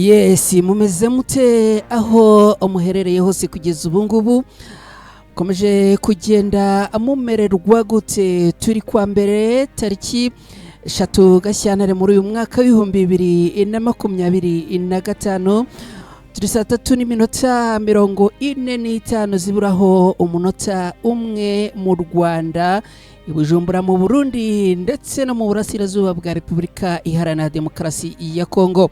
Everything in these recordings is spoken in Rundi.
Yes, mumeze mute aho muherereye hose kugeza ubu ngubu? Komeje kugenda mumererwa gute? Turi kwa mbere, tariki 3 Gashyantare muri uyu mwaka w'2025, turi saa 3:45 ziburaho umunota umwe mu Rwanda, i Bujumbura mu Burundi, ndetse no mu burasirazuba bwa Repubulika Iharanira Demokarasi ya Kongo.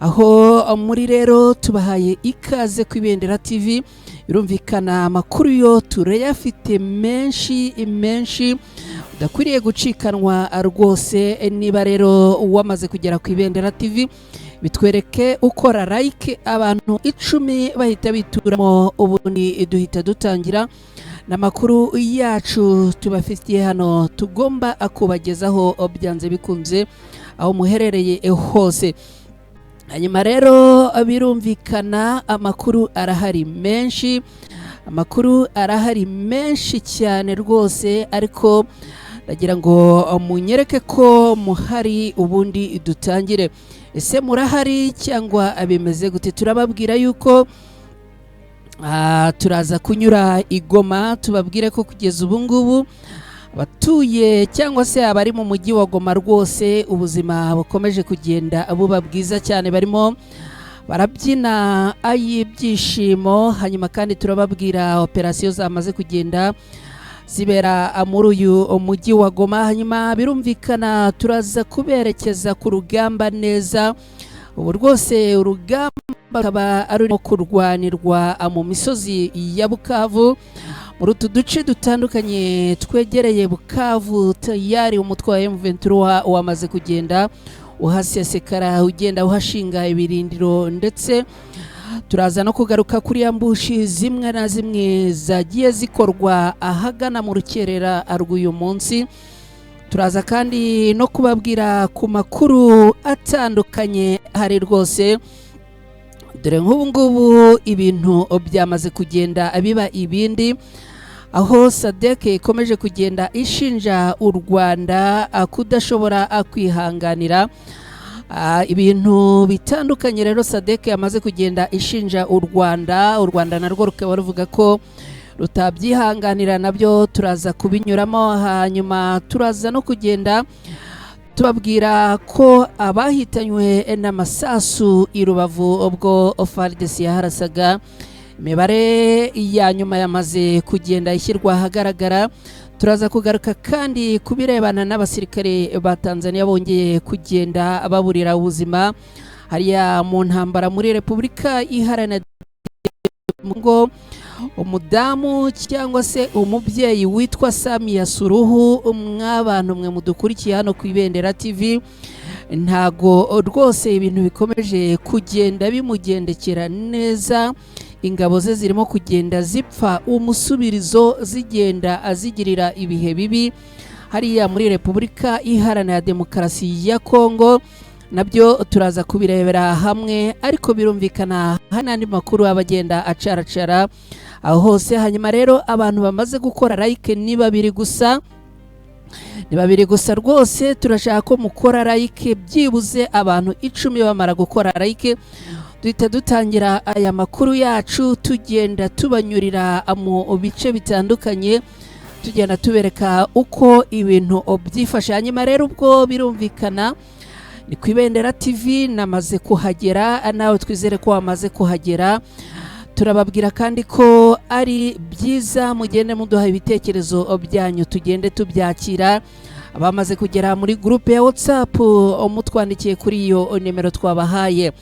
Aho muri rero tubahaye ikaze ku Ibendera TV. Birumvikana amakuru yo turayafite menshi menshi udakwiriye gucikanwa rwose. Niba rero wamaze kugera ku Ibendera TV, bitwereke ukora like, abantu 10 bahita bituramo, ubundi duhita dutangira n'amakuru yacu tubafitiye hano tugomba kubagezaho byanze bikunze aho muherereye hose. Hanyuma rero birumvikana amakuru arahari menshi, amakuru arahari menshi cyane rwose, ariko ndagira ngo munyereke ko muhari ubundi dutangire. Ese murahari cyangwa bimeze gute? Turababwira yuko turaza kunyura i Goma, tubabwire ko kugeza ubu ngubu abatuye cyangwa se abari mu mujyi wa Goma rwose ubuzima bukomeje kugenda buba bwiza cyane, barimo barabyina ay'ibyishimo. Hanyuma kandi turababwira operasiyo zamaze kugenda zibera muri uyu mujyi wa Goma. Hanyuma birumvikana turaza kuberekeza ku rugamba neza. Ubu rwose urugamba rukaba rurimo kurwanirwa mu misozi ya Bukavu, muri utu duce dutandukanye twegereye Bukavu. Tayari umutwe wa M23 wamaze kugenda uhasesekara, ugenda uhashinga ibirindiro, ndetse turaza no kugaruka kuri ambushi zimwe na zimwe zagiye zikorwa ahagana mu rukerera rw'uyu munsi. Turaza kandi no kubabwira ku makuru atandukanye hari rwose. Dore nk'ubu ngubu ibintu byamaze kugenda biba ibindi, aho SADC ikomeje kugenda ishinja u Rwanda kudashobora kwihanganira ibintu bitandukanye. Rero SADC yamaze kugenda ishinja u Rwanda, u Rwanda narwo rukaba ruvuga ko rutabyihanganira, nabyo turaza kubinyuramo. Hanyuma turaza no kugenda tubabwira ko abahitanywe n'amasasu i Rubavu ubwo FARDC yaharasaga, imibare ya nyuma yamaze kugenda ishyirwa ahagaragara. Turaza kugaruka kandi ku birebana n'abasirikare ba Tanzania bongeye kugenda baburira ubuzima hariya mu ntambara muri Repubulika Iharanira ngo umudamu cyangwa se umubyeyi witwa Samia Suluhu. Mw'abantu mwe mudukurikiye hano ku Ibendera TV, ntago rwose ibintu bikomeje kugenda bimugendekera neza. Ingabo ze zirimo kugenda zipfa umusubirizo, zigenda azigirira ibihe bibi hariya muri Repubulika Iharanira Demokarasi ya Kongo, nabyo turaza kubirebera hamwe. Ariko birumvikana hari n'andi makuru aba agenda acaracara aho hose. Hanyuma rero abantu bamaze gukora like ni babiri gusa, ni babiri gusa rwose. Turashaka ko mukora like, byibuze abantu 10 bamara gukora like duhita dutangira aya makuru yacu, tugenda tubanyurira mu bice bitandukanye, tugenda tubereka uko ibintu byifashe. Hanyuma rero ubwo birumvikana ni ku Ibendera TV, namaze kuhagera, nawe twizere ko wamaze kuhagera. Turababwira kandi ko ari byiza mugende muduha ibitekerezo byanyu, tugende tubyakira. Abamaze kugera muri gurupe ya WhatsApp, mutwandikiye kuri iyo nimero twabahaye,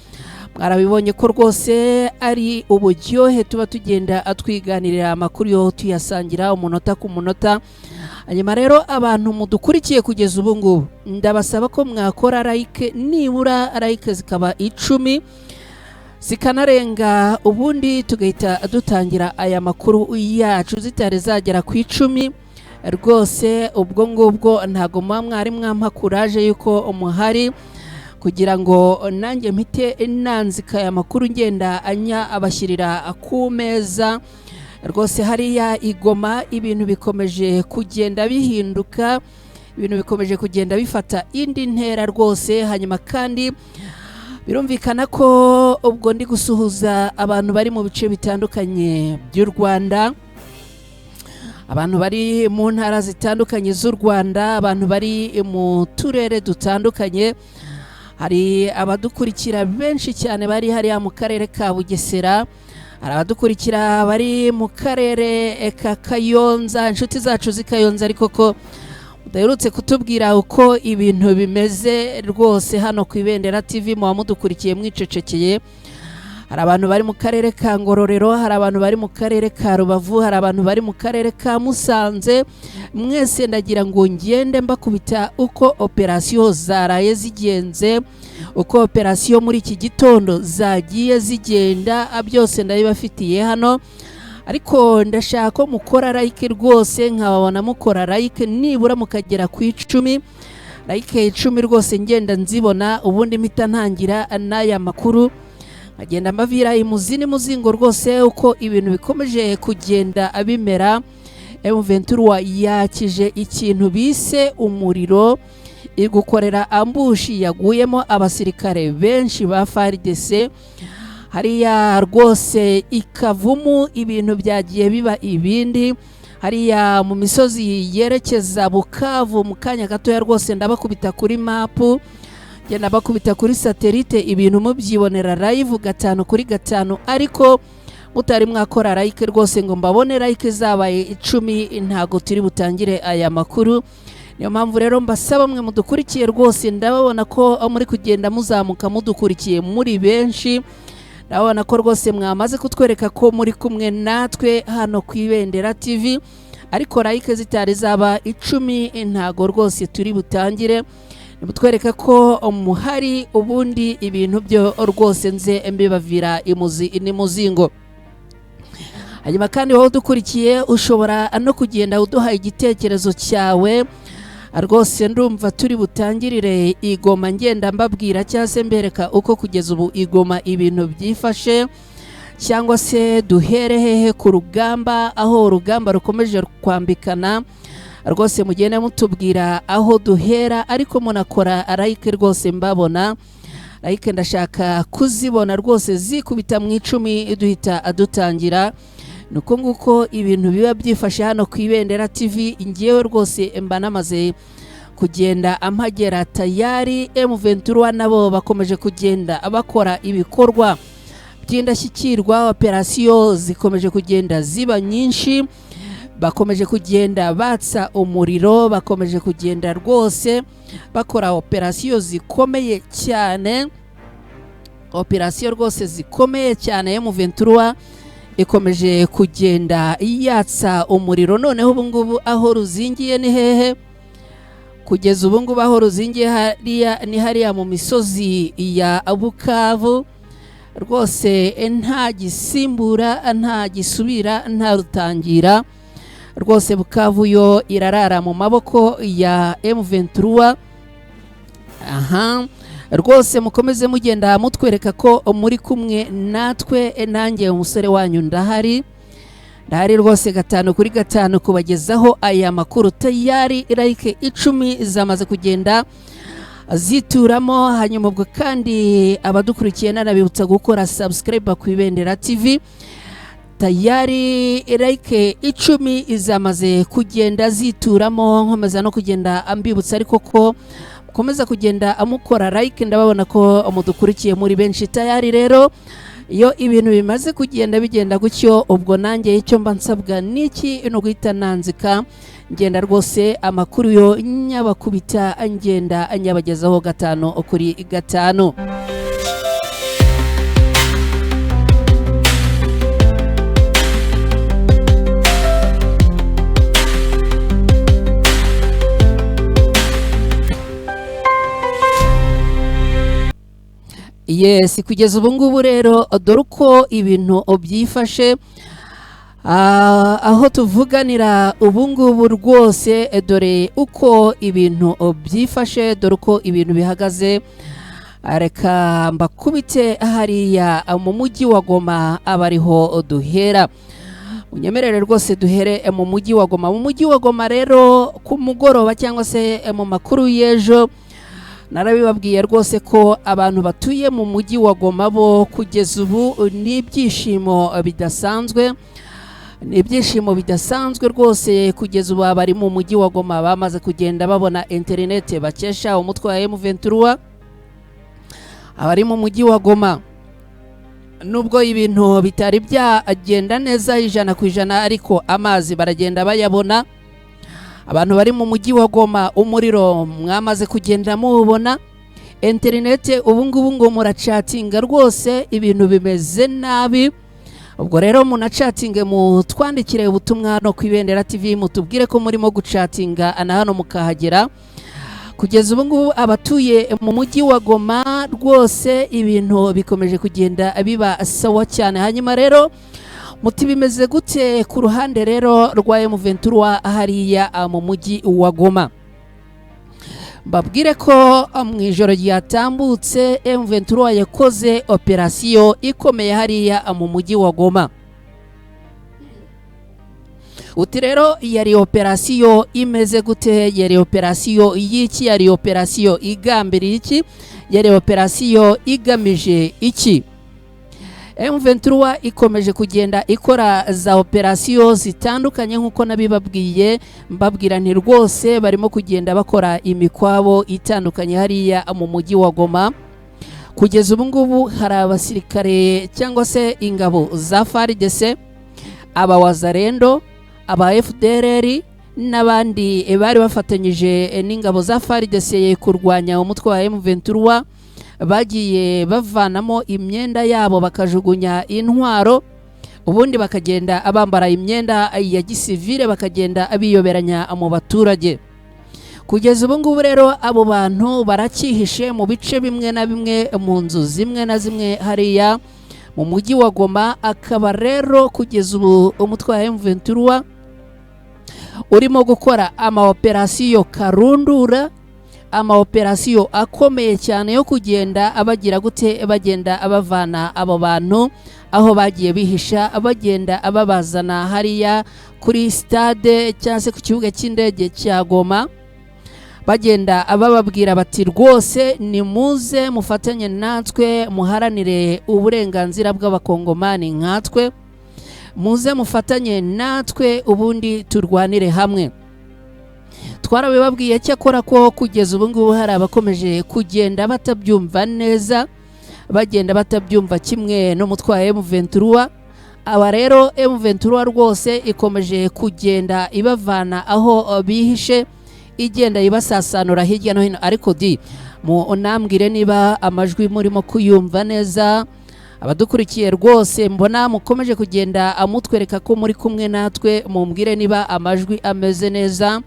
mwarabibonye ko rwose ari uburyohe tuba tugenda twiganirira amakuru yo tuyasangira umunota ku munota. Hanyuma rero abantu mudukurikiye kugeza ubu ngubu, ndabasaba ko mwakora like, nibura like zikaba 10 zikanarenga, ubundi tugahita dutangira aya makuru yacu. Zitari zagera ku 10 rwose, ubwo ngubwo ntago muba mwari mwampa kuraje yuko muhari kugira ngo nanjye mpite nanzika aya makuru ngenda anya abashyirira ku meza. Rwose hariya i Goma ibintu bikomeje kugenda bihinduka, ibintu bikomeje kugenda bifata indi ntera rwose. Hanyuma kandi Birumvikana ko ubwo ndi gusuhuza abantu bari mu bice bitandukanye by'u Rwanda, abantu bari mu ntara zitandukanye z'u Rwanda, abantu bari mu turere dutandukanye. Hari abadukurikira benshi cyane bari hariya mu karere ka Bugesera, hari abadukurikira bari mu karere ka Kayonza, inshuti zacu z'i Kayonza, ariko ko mudaherutse kutubwira uko ibintu bimeze rwose hano ku Ibendera TV, muba mudukurikiye mwicecekeye. Hari abantu bari mu karere ka Ngororero, hari abantu bari mu karere ka Rubavu, hari abantu bari mu karere ka Musanze. Mwese ndagira ngo ngende mbakubita uko operasiyo zaraye zigenze, uko operasiyo muri iki gitondo zagiye zigenda, byose ndabibafitiye hano. Ariko ndashaka ko mukora like rwose, nkababona mukora like nibura mukagera ku 10, like 10 rwose ngenda nzibona, ubundi mpita ntangira n'aya makuru, nkagenda mbavira imuzi n'umuzingo rwose uko ibintu bikomeje kugenda bimera. M23 yakije ikintu bise umuriro, igukorera ambushi yaguyemo abasirikare benshi ba FARDC hariya rwose ikavumu. Ibintu byagiye biba ibindi hariya mu misozi yerekeza Bukavu. Mu kanya gatoya rwose ndabakubita kuri mapu, ngenda bakubita kuri satelite, ibintu mubyibonera live 5 kuri 5. Ariko mutari mwakora like rwose ngo mbabone like zabaye 10, ntago turi butangire aya makuru. Niyo mpamvu rero mbasaba mwe mudukurikiye rwose, ndababona ko muri kugenda muzamuka mudukurikiye muri benshi, ndabona ko rwose mwamaze kutwereka ko muri kumwe natwe hano ku Ibendera TV, ariko like zitari zaba 10 ntago rwose turi butangire. Mutwereka ko muhari, ubundi ibintu byo rwose nze mbibavira imuzi n'imuzingo. Hanyuma kandi wowe udukurikiye ushobora no kugenda uduha igitekerezo cyawe rwose. Ndumva turi butangirire igoma, ngenda mbabwira cyangwa se mbereka uko kugeza ubu igoma ibintu byifashe, cyangwa se duhere hehe ku rugamba, aho urugamba rukomeje kwambikana. Rwose mugende mutubwira aho duhera, ariko munakora like rwose, mbabona like ndashaka kuzibona rwose zikubita mu 10 duhita dutangira. Nuko nguko ibintu biba byifashe hano ku Ibendera TV. Ngewe rwose mba namaze kugenda ampagera tayari. M23 nabo bakomeje kugenda bakora ibikorwa by'indashyikirwa, operasiyo zikomeje kugenda ziba nyinshi, bakomeje kugenda batsa umuriro, bakomeje kugenda rwose bakora operasiyo zikomeye cyane, operasiyo rwose zikomeye cyane. M23 ikomeje kugenda yatsa umuriro. Noneho ubu ngubu aho ruzingiye ni hehe? Kugeza ubu ngubu aho ruzingiye hariya ni hariya mu misozi ya Bukavu rwose, nta gisimbura, nta gisubira, nta rutangira rwose. Bukavu yo irarara mu maboko ya M23. Aha rwose mukomeze mugenda mutwereka ko muri kumwe natwe, nanjye umusore wanyu ndahari, ndahari rwose 5 kuri 5 kubagezaho aya makuru. Tayari like 10 zamaze kugenda zituramo. Hanyuma ubwo kandi abadukurikiye nanabibutsa gukora subscribe ku Ibendera TV. Tayari like 10 zamaze kugenda zituramo, nkomeza no kugenda ambibutsa ariko ko komeza kugenda amukora like, ndababona ko mudukurikiye muri benshi. Tayari rero iyo ibintu bimaze kugenda bigenda gutyo, ubwo nanjye icyo mba nsabwa niki? No guhita nanzika ngenda rwose amakuru yo nyabakubita, ngenda nyabagezaho 5 kuri 5. Yes, kugeza ubu ngubu rero dore uko ibintu byifashe aho tuvuganira ubu ngubu rwose, dore uko ibintu byifashe, dore uko ibintu bihagaze. Reka mbakubite hariya mu mujyi wa Goma abariho duhera. Unyemerere rwose duhere mu mujyi wa Goma. Mu mujyi wa Goma rero ku mugoroba cyangwa se mu makuru y'ejo Narabibabwiye rwose ko abantu batuye mu mujyi wa Goma bo kugeza ubu n'ibyishimo bidasanzwe, ni ibyishimo bidasanzwe rwose. Kugeza ubu abari mu mujyi wa Goma bamaze kugenda babona interinete bakesha umutwe wa M23. Abari mu mujyi wa Goma, nubwo ibintu bitari byagenda neza 100%, ariko amazi baragenda bayabona. Abantu bari mu mujyi wa Goma, umuriro mwamaze kugenda muwubona, interinete ubu ngubu ngo muracatinga rwose, ibintu bimeze nabi. Ubwo rero munacatinge, mutwandikire ubutumwa no ku Ibendera TV, mutubwire ko murimo gucatinga na hano mukahagera. Kugeza ubu ngubu abatuye mu mujyi wa Goma rwose ibintu bikomeje kugenda biba sawa cyane. Hanyuma rero muti bimeze gute ku ruhande rero rwa M23 hariya mu mujyi wa Goma? Mbabwire ko mu ijoro ryatambutse M23 yakoze operasiyo ikomeye hariya mu mujyi wa Goma. Uti rero yari operasiyo imeze gute? Yari operasiyo y'iki? Yari operasiyo igambiriye iki? Yari operasiyo igamije iki? M23 ikomeje kugenda ikora za operasiyo zitandukanye nk'uko nabibabwiye, mbabwira nti rwose barimo kugenda bakora imikwabo itandukanye hariya mu mujyi wa Goma. Kugeza ubu ngubu hari abasirikare cyangwa se ingabo za FARDC, aba Wazalendo, aba FDLR n'abandi bari bafatanyije n'ingabo za FARDC kurwanya umutwe wa M23, bagiye bavanamo imyenda yabo bakajugunya intwaro, ubundi bakagenda bambara imyenda ya gisivile, bakagenda biyoberanya mu baturage. Kugeza ubu ngubu rero abo bantu baracyihishe mu bice bimwe na bimwe, mu nzu zimwe na zimwe hariya mu mujyi wa Goma. Akaba rero kugeza ubu umutwe wa M23 urimo gukora ama operasiyo karundura, ama operasiyo akomeye cyane yo kugenda abagira gute, bagenda abavana abo bantu aho bagiye bihisha, bagenda ababazana hariya kuri stade cyangwa se ku kibuga cy'indege cya Goma, bagenda bababwira bati rwose nimuze mufatanye natwe muharanire uburenganzira bw'abakongomani nkatwe, muze mufatanye natwe ubundi turwanire hamwe. Twarabibabwiye cyakora ko kugeza ubu ngubu hari abakomeje kugenda batabyumva neza, bagenda batabyumva kimwe n'umutwe wa M23. Aba rero M23 rwose ikomeje kugenda ibavana aho bihishe, igenda ibasasanura hirya no hino. Ariko di munambwire niba amajwi murimo kuyumva neza. Abadukurikiye rwose mbona mukomeje kugenda amutwereka ko muri kumwe natwe, mumbwire niba amajwi ameze neza,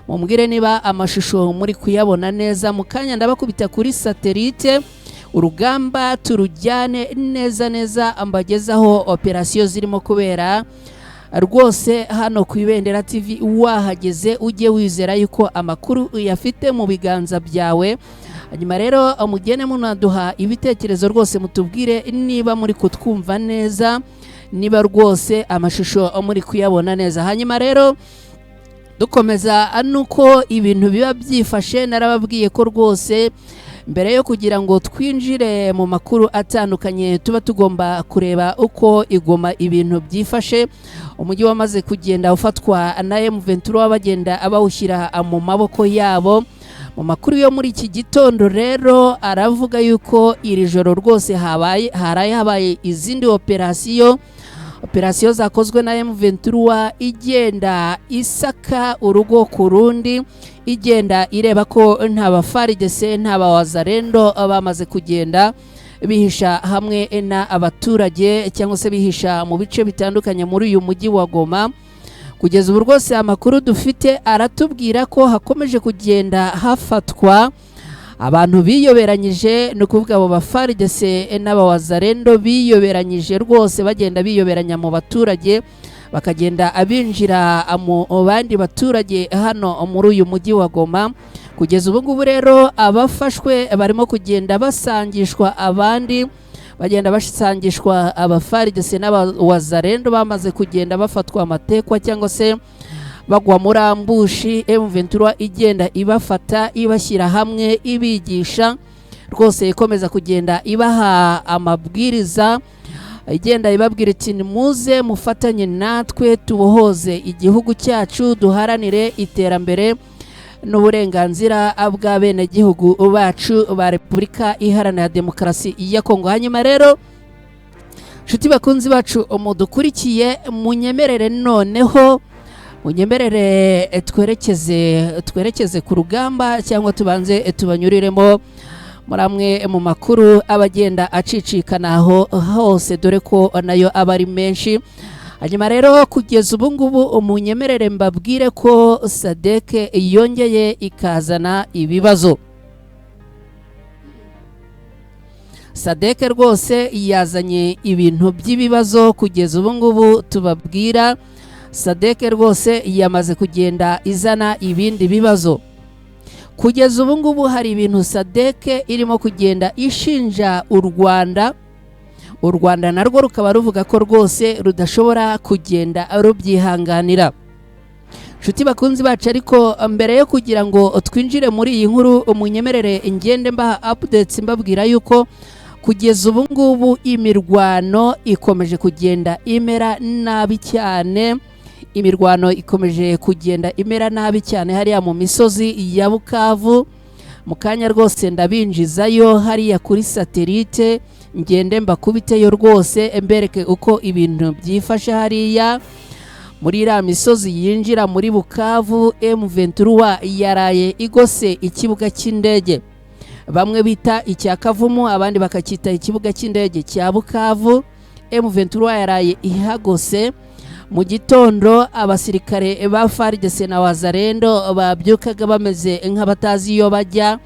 mumbwire niba amashusho muri kuyabona neza. Mu kanya ndabakubita kuri satelite, urugamba turujyane neza neza, mbagezaho operasiyo zirimo kubera rwose hano ku Ibendera TV. Wahageze ujye wizera yuko amakuru uyafite mu biganza byawe. Hanyuma rero mugende munaduha ibitekerezo rwose, mutubwire niba muri kutwumva neza, niba rwose amashusho muri kuyabona neza. Hanyuma rero dukomeza nuko ibintu biba byifashe, narababwiye ko rwose mbere yo kugira ngo twinjire mu makuru atandukanye tuba tugomba kureba uko igoma ibintu byifashe. Umujyi wamaze kugenda ufatwa na M23, bagenda abawushyira mu maboko yabo. Mu makuru yo muri iki gitondo rero aravuga yuko iri joro rwose haraye habaye izindi operasiyo zakozwe na M23, igenda isaka urugo ku rundi, igenda ireba ko nta ba FARDC nta ba Wazalendo bamaze kugenda bihisha hamwe na abaturage cyangwa se bihisha mu bice bitandukanye muri uyu mujyi wa Goma. Kugeza ubu rwose amakuru dufite aratubwira ko hakomeje kugenda hafatwa abantu biyoberanyije, ni ukuvuga abo ba FARDC n'aba Wazalendo biyoberanyije rwose, bagenda biyoberanya mu baturage, bakagenda abinjira mu bandi baturage hano muri uyu mujyi wa Goma. Kugeza ubu ngubu rero abafashwe barimo kugenda basangishwa abandi, bagenda basangishwa aba FARDC n'aba Wazalendo bamaze kugenda bafatwa amatekwa cyangwa se Bagwa muri ambush, M23 igenda ibafata, ibashyira hamwe, ibigisha rwose, ikomeza kugenda ibaha amabwiriza, igenda ibabwira iti: "Muze mufatanye natwe tubohoze igihugu cyacu, duharanire iterambere n'uburenganzira bw'abenegihugu bacu ba Repubulika Iharanira Demokarasi ya Kongo." Hanyuma rero, nshuti bakunzi bacu mudukurikiye, munyemerere noneho, munyemerere twerekeze ku rugamba, cyangwa tubanze tubanyuriremo muri amwe mu makuru aba agenda acicikana aho hose, dore ko nayo aba ari menshi. Hanyuma rero, kugeza ubu ngubu, munyemerere mbabwire ko SADC yongeye ikazana ibibazo. SADC rwose yazanye ibintu by'ibibazo. Kugeza ubu ngubu tubabwira, SADC rwose yamaze kugenda izana ibindi bibazo. Kugeza ubu ngubu hari ibintu SADC irimo kugenda ishinja u Rwanda, u Rwanda narwo rukaba ruvuga ko rwose rudashobora kugenda rubyihanganira. Nshuti bakunzi bacu, ariko mbere yo kugira ngo twinjire muri iyi nkuru, munyemerere ingende mbaha updates, mbabwira yuko kugeza ubu ngubu imirwano ikomeje kugenda imera nabi cyane. Imirwano ikomeje kugenda imera nabi cyane hariya mu misozi ya Bukavu. Mu kanya rwose ndabinjizayo hariya kuri satellite, ngende mbakubiteyo rwose, mbereke uko ibintu byifashe hariya muri iriya misozi yinjira muri Bukavu. M23 yaraye igose ikibuga cy'indege bamwe bita icya Kavumu, abandi bakacyita ikibuga cy'indege cya Bukavu. M23 yaraye ihagose. Mu gitondo abasirikare ba FARDC na Wazalendo babyukaga bameze nk'abatazi iyo bajya,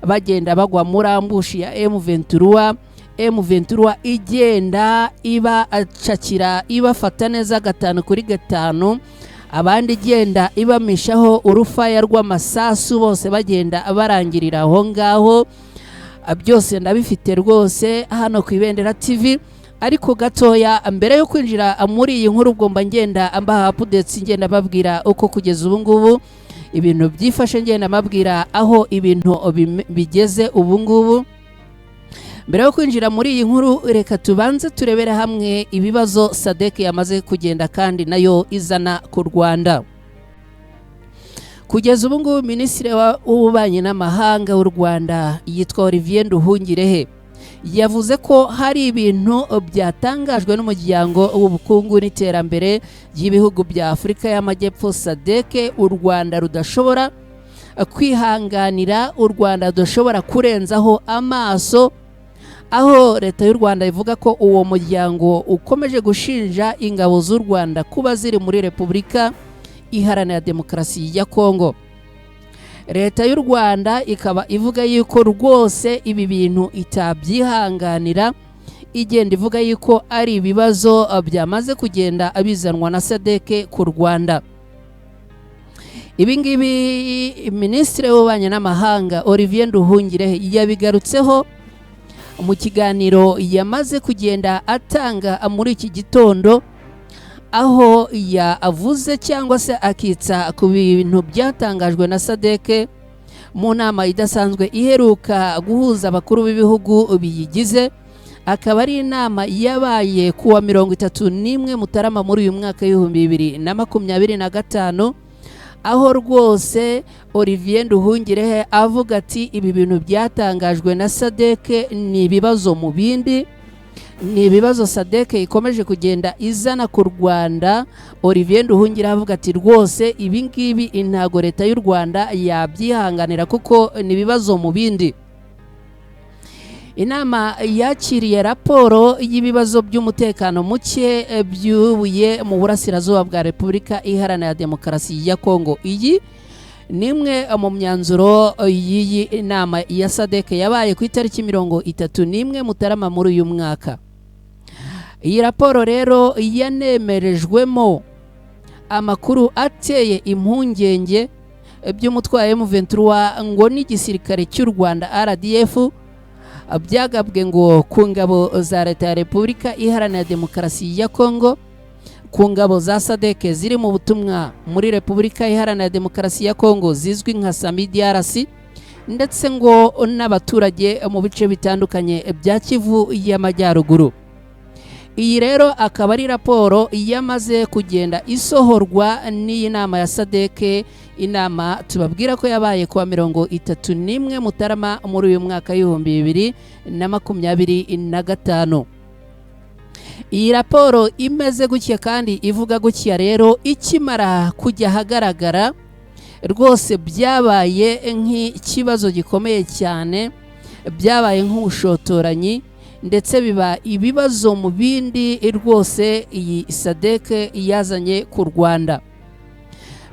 bagenda bagwa muri ambush ya M23. M23 igenda ibacakira, ibafata neza 5 kuri 5, abandi igenda ibamishaho urufaya rw'amasasu, bose bagenda barangirira aho ngaho. Byose ndabifite rwose hano ku Ibendera TV. Ariko gatoya mbere yo kwinjira muri iyi nkuru, ugomba ngenda mbaha updates, ngenda babwira uko kugeza ubu ngubu ibintu byifashe, ngenda mbabwira aho ibintu bigeze ubu ngubu. Mbere yo kwinjira muri iyi nkuru, reka tubanze turebere hamwe ibibazo SADC yamaze kugenda kandi nayo izana ku Rwanda. Kugeza ubu ngubu, Minisitiri w'Ububanyi n'Amahanga w'u Rwanda yitwa Olivier Nduhungirehe yavuze ko hari ibintu byatangajwe n'Umuryango w'Ubukungu n'Iterambere ry'Ibihugu bya Afurika y'Amajyepfo, SADC, u Rwanda rudashobora kwihanganira, u Rwanda rudashobora kurenzaho amaso, aho Leta y'u Rwanda ivuga ko uwo muryango ukomeje gushinja ingabo z'u Rwanda kuba ziri muri Repubulika Iharanira Demokarasi ya Kongo. Leta y'u Rwanda ikaba ivuga yuko rwose ibi bintu itabyihanganira, igenda ivuga yuko ari ibibazo byamaze kugenda bizanwa na SADC ku Rwanda. Ibi ngibi Minisitiri w'Ububanyi n'Amahanga Olivier Nduhungirehe yabigarutseho mu kiganiro yamaze kugenda atanga muri iki gitondo, aho yavuze cyangwa se akitsa ku bintu byatangajwe na SADC mu nama idasanzwe iheruka guhuza abakuru b'ibihugu biyigize, akaba ari inama yabaye kuwa 31 Mutarama muri uyu mwaka w'2025, aho rwose Olivier Nduhungirehe avuga ati: "Ibi bintu byatangajwe na SADC ni ibibazo mu bindi, ni ibibazo SADC ikomeje kugenda izana ku Rwanda." Olivier Nduhungirehe avuga ati: "Rwose ibi ngibi ntago Leta y'u Rwanda yabyihanganira kuko ni ibibazo mu bindi." Inama yakiriye raporo y'ibibazo by'umutekano muke byubuye mu burasirazuba bwa Repubulika Iharanira Demokarasi ya Kongo. Iyi ni imwe mu myanzuro y'iyi nama ya SADC yabaye ku itariki 31 Mutarama muri uyu mwaka. Iyi raporo rero yanemerejwemo amakuru ateye impungenge by'umutwe wa M23 ngo n'igisirikare cy'u Rwanda RDF byagabwe ngo ku ngabo za Leta ya Repubulika Iharanira Demokarasi ya Kongo. Ku ngabo za SADC ziri mu butumwa muri Repubulika Iharanira Demokarasi ya Kongo zizwi nka SAMIDRC, ndetse ngo n'abaturage mu bice bitandukanye bya Kivu y'Amajyaruguru. Iyi rero akaba ari raporo yamaze kugenda isohorwa n'iyi nama ya SADC, inama tubabwira ko yabaye kuwa 31 Mutarama muri uyu mwaka w'2025. Iyi raporo imeze gutya kandi ivuga gutya rero, ikimara kujya ahagaragara rwose byabaye nk'ikibazo gikomeye cyane, byabaye nk'ubushotoranyi, ndetse biba ibibazo mu bindi rwose iyi SADC yazanye ku Rwanda.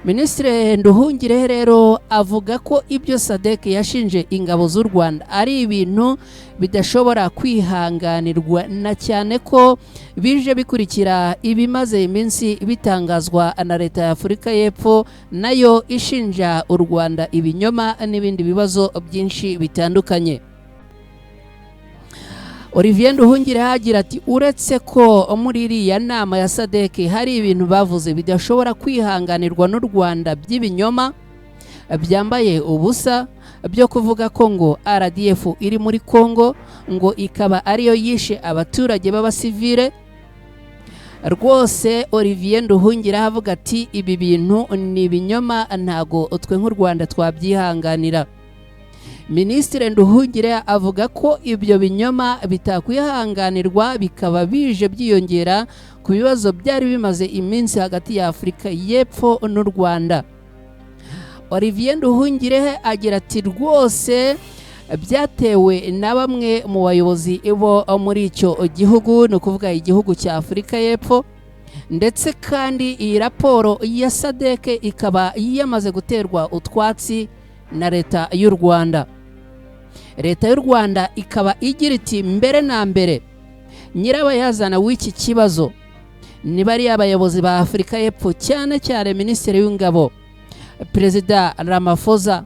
Minisitiri Nduhungirehe rero avuga ko ibyo SADC yashinje ingabo z'u Rwanda ari ibintu bidashobora kwihanganirwa, na cyane ko bije bikurikira ibimaze iminsi bitangazwa na leta ya Afurika y'Epfo, nayo ishinja u Rwanda ibinyoma n'ibindi bibazo byinshi bitandukanye. Olivier Nduhungirehe agira ati uretse ko muri iriya nama ya SADC hari ibintu bavuze bidashobora kwihanganirwa n'u Rwanda by'ibinyoma byambaye ubusa, byo kuvuga ko ngo RDF iri muri Kongo ngo ikaba ariyo yishe abaturage b'abasivile. Rwose Olivier Nduhungirehe avuga ati ibi bintu ni ibinyoma, ntago twe nk'u Rwanda twabyihanganira. Minisitiri Nduhungirehe avuga ko ibyo binyoma bitakwihanganirwa, bikaba bije byiyongera ku bibazo byari bimaze iminsi hagati ya Afurika y'Epfo n'u Rwanda. Olivier Nduhungirehe agira ati rwose byatewe na bamwe mu bayobozi bo muri icyo gihugu, ni ukuvuga igihugu cya Afurika y'Epfo, ndetse kandi iyi raporo ya SADC ikaba yamaze guterwa utwatsi na leta y'u Rwanda. Leta y'u Rwanda ikaba igira iti mbere na mbere nyirabayazana w'iki kibazo ni bariya abayobozi ba Afurika y'Epfo, cyane cyane Minisitiri w'Ingabo Perezida Ramaphosa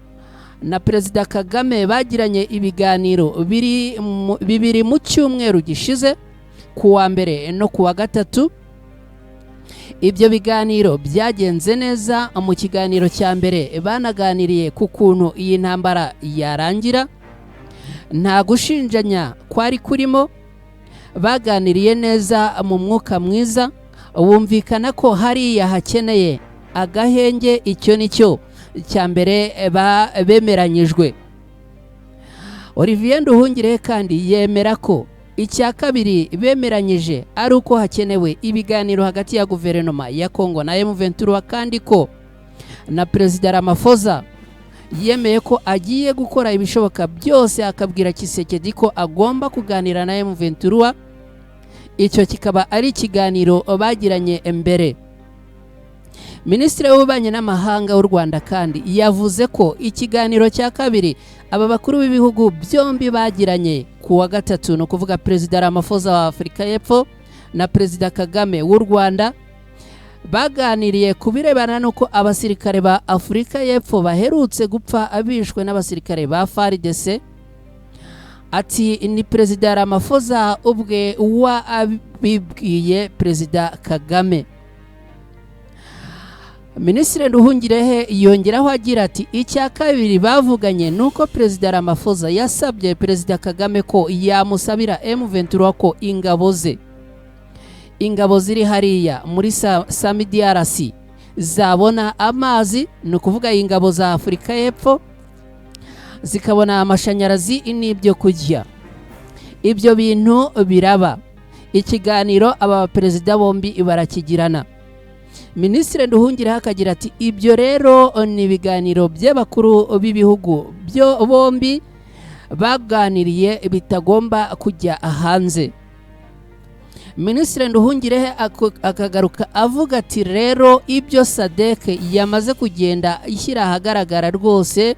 na Perezida Kagame bagiranye ibiganiro bibiri mu cyumweru gishize, ku wa mbere no ku wa gatatu. Ibyo biganiro byagenze neza. Mu kiganiro cya mbere banaganiriye ku kuntu iyi ntambara yarangira, nta gushinjanya kwari kurimo, baganiriye neza mu mwuka mwiza, bumvikana ko hariya hakeneye agahenge. Icyo ni cyo cya mbere bemeranyijwe. Olivier Nduhungirehe kandi yemera ko icya kabiri bemeranyije ari uko hakenewe ibiganiro hagati ya guverinoma ya Kongo na M23, kandi ko na Perezida Ramaphosa yemeye ko agiye gukora ibishoboka byose akabwira Tshisekedi ko agomba kuganira na M23. Icyo kikaba ari ikiganiro bagiranye mbere. Minisitiri w'Ububanyi n'Amahanga w'u Rwanda kandi yavuze ko ikiganiro cya kabiri aba bakuru b'ibihugu byombi bagiranye ku wa gatatu, ni ukuvuga Perezida Ramaphosa wa Afurika y'Epfo na Perezida Kagame w'u Rwanda, baganiriye ku birebana n'uko abasirikare ba Afurika y'Epfo baherutse gupfa abishwe n'abasirikare ba FARDC. Ati ni Perezida Ramaphosa ubwe wabibwiye Perezida Kagame. Minisitiri Nduhungirehe yongeraho agira ati icya kabiri bavuganye ni uko Perezida Ramaphosa yasabye Perezida Kagame ko yamusabira M23 ko ingabo ze, ingabo ziri hariya muri SAMIDRC zabona amazi, ni ukuvuga ingabo za Afurika y'Epfo zikabona amashanyarazi n'ibyo kurya. Ibyo bintu biraba, ikiganiro aba baperezida bombi barakigirana. Minisitiri Nduhungirehe akagira ati ibyo rero ni ibiganiro by'abakuru b'ibihugu byo bombi baganiriye bitagomba kujya hanze. Minisitiri Nduhungirehe akagaruka avuga ati rero ibyo SADC yamaze kugenda ishyira ahagaragara rwose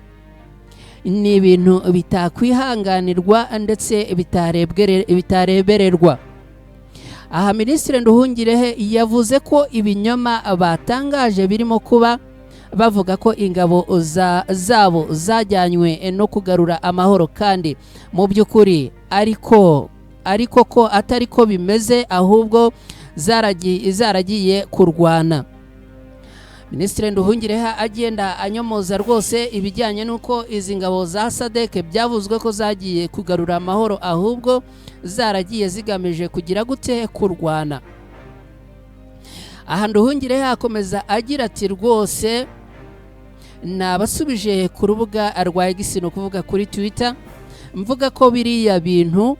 ni ibintu bitakwihanganirwa ndetse bitarebererwa. Aha Minisitiri Nduhungirehe yavuze ko ibinyoma batangaje birimo kuba bavuga ko ingabo zabo zajyanywe no kugarura amahoro, kandi mu by'ukuri ariko ko atari ko bimeze, ahubwo zaragiye kurwana. Minisitiri Nduhungirehe agenda anyomoza rwose ibijyanye n'uko izi ngabo za SADC byavuzwe ko zagiye kugarura amahoro, ahubwo zaragiye zigamije kugira gute? Kurwana. Aha Nduhungirehe akomeza agira ati rwose nabasubije ku rubuga rwa X, ni ukuvuga kuri Twitter, mvuga ko biriya bintu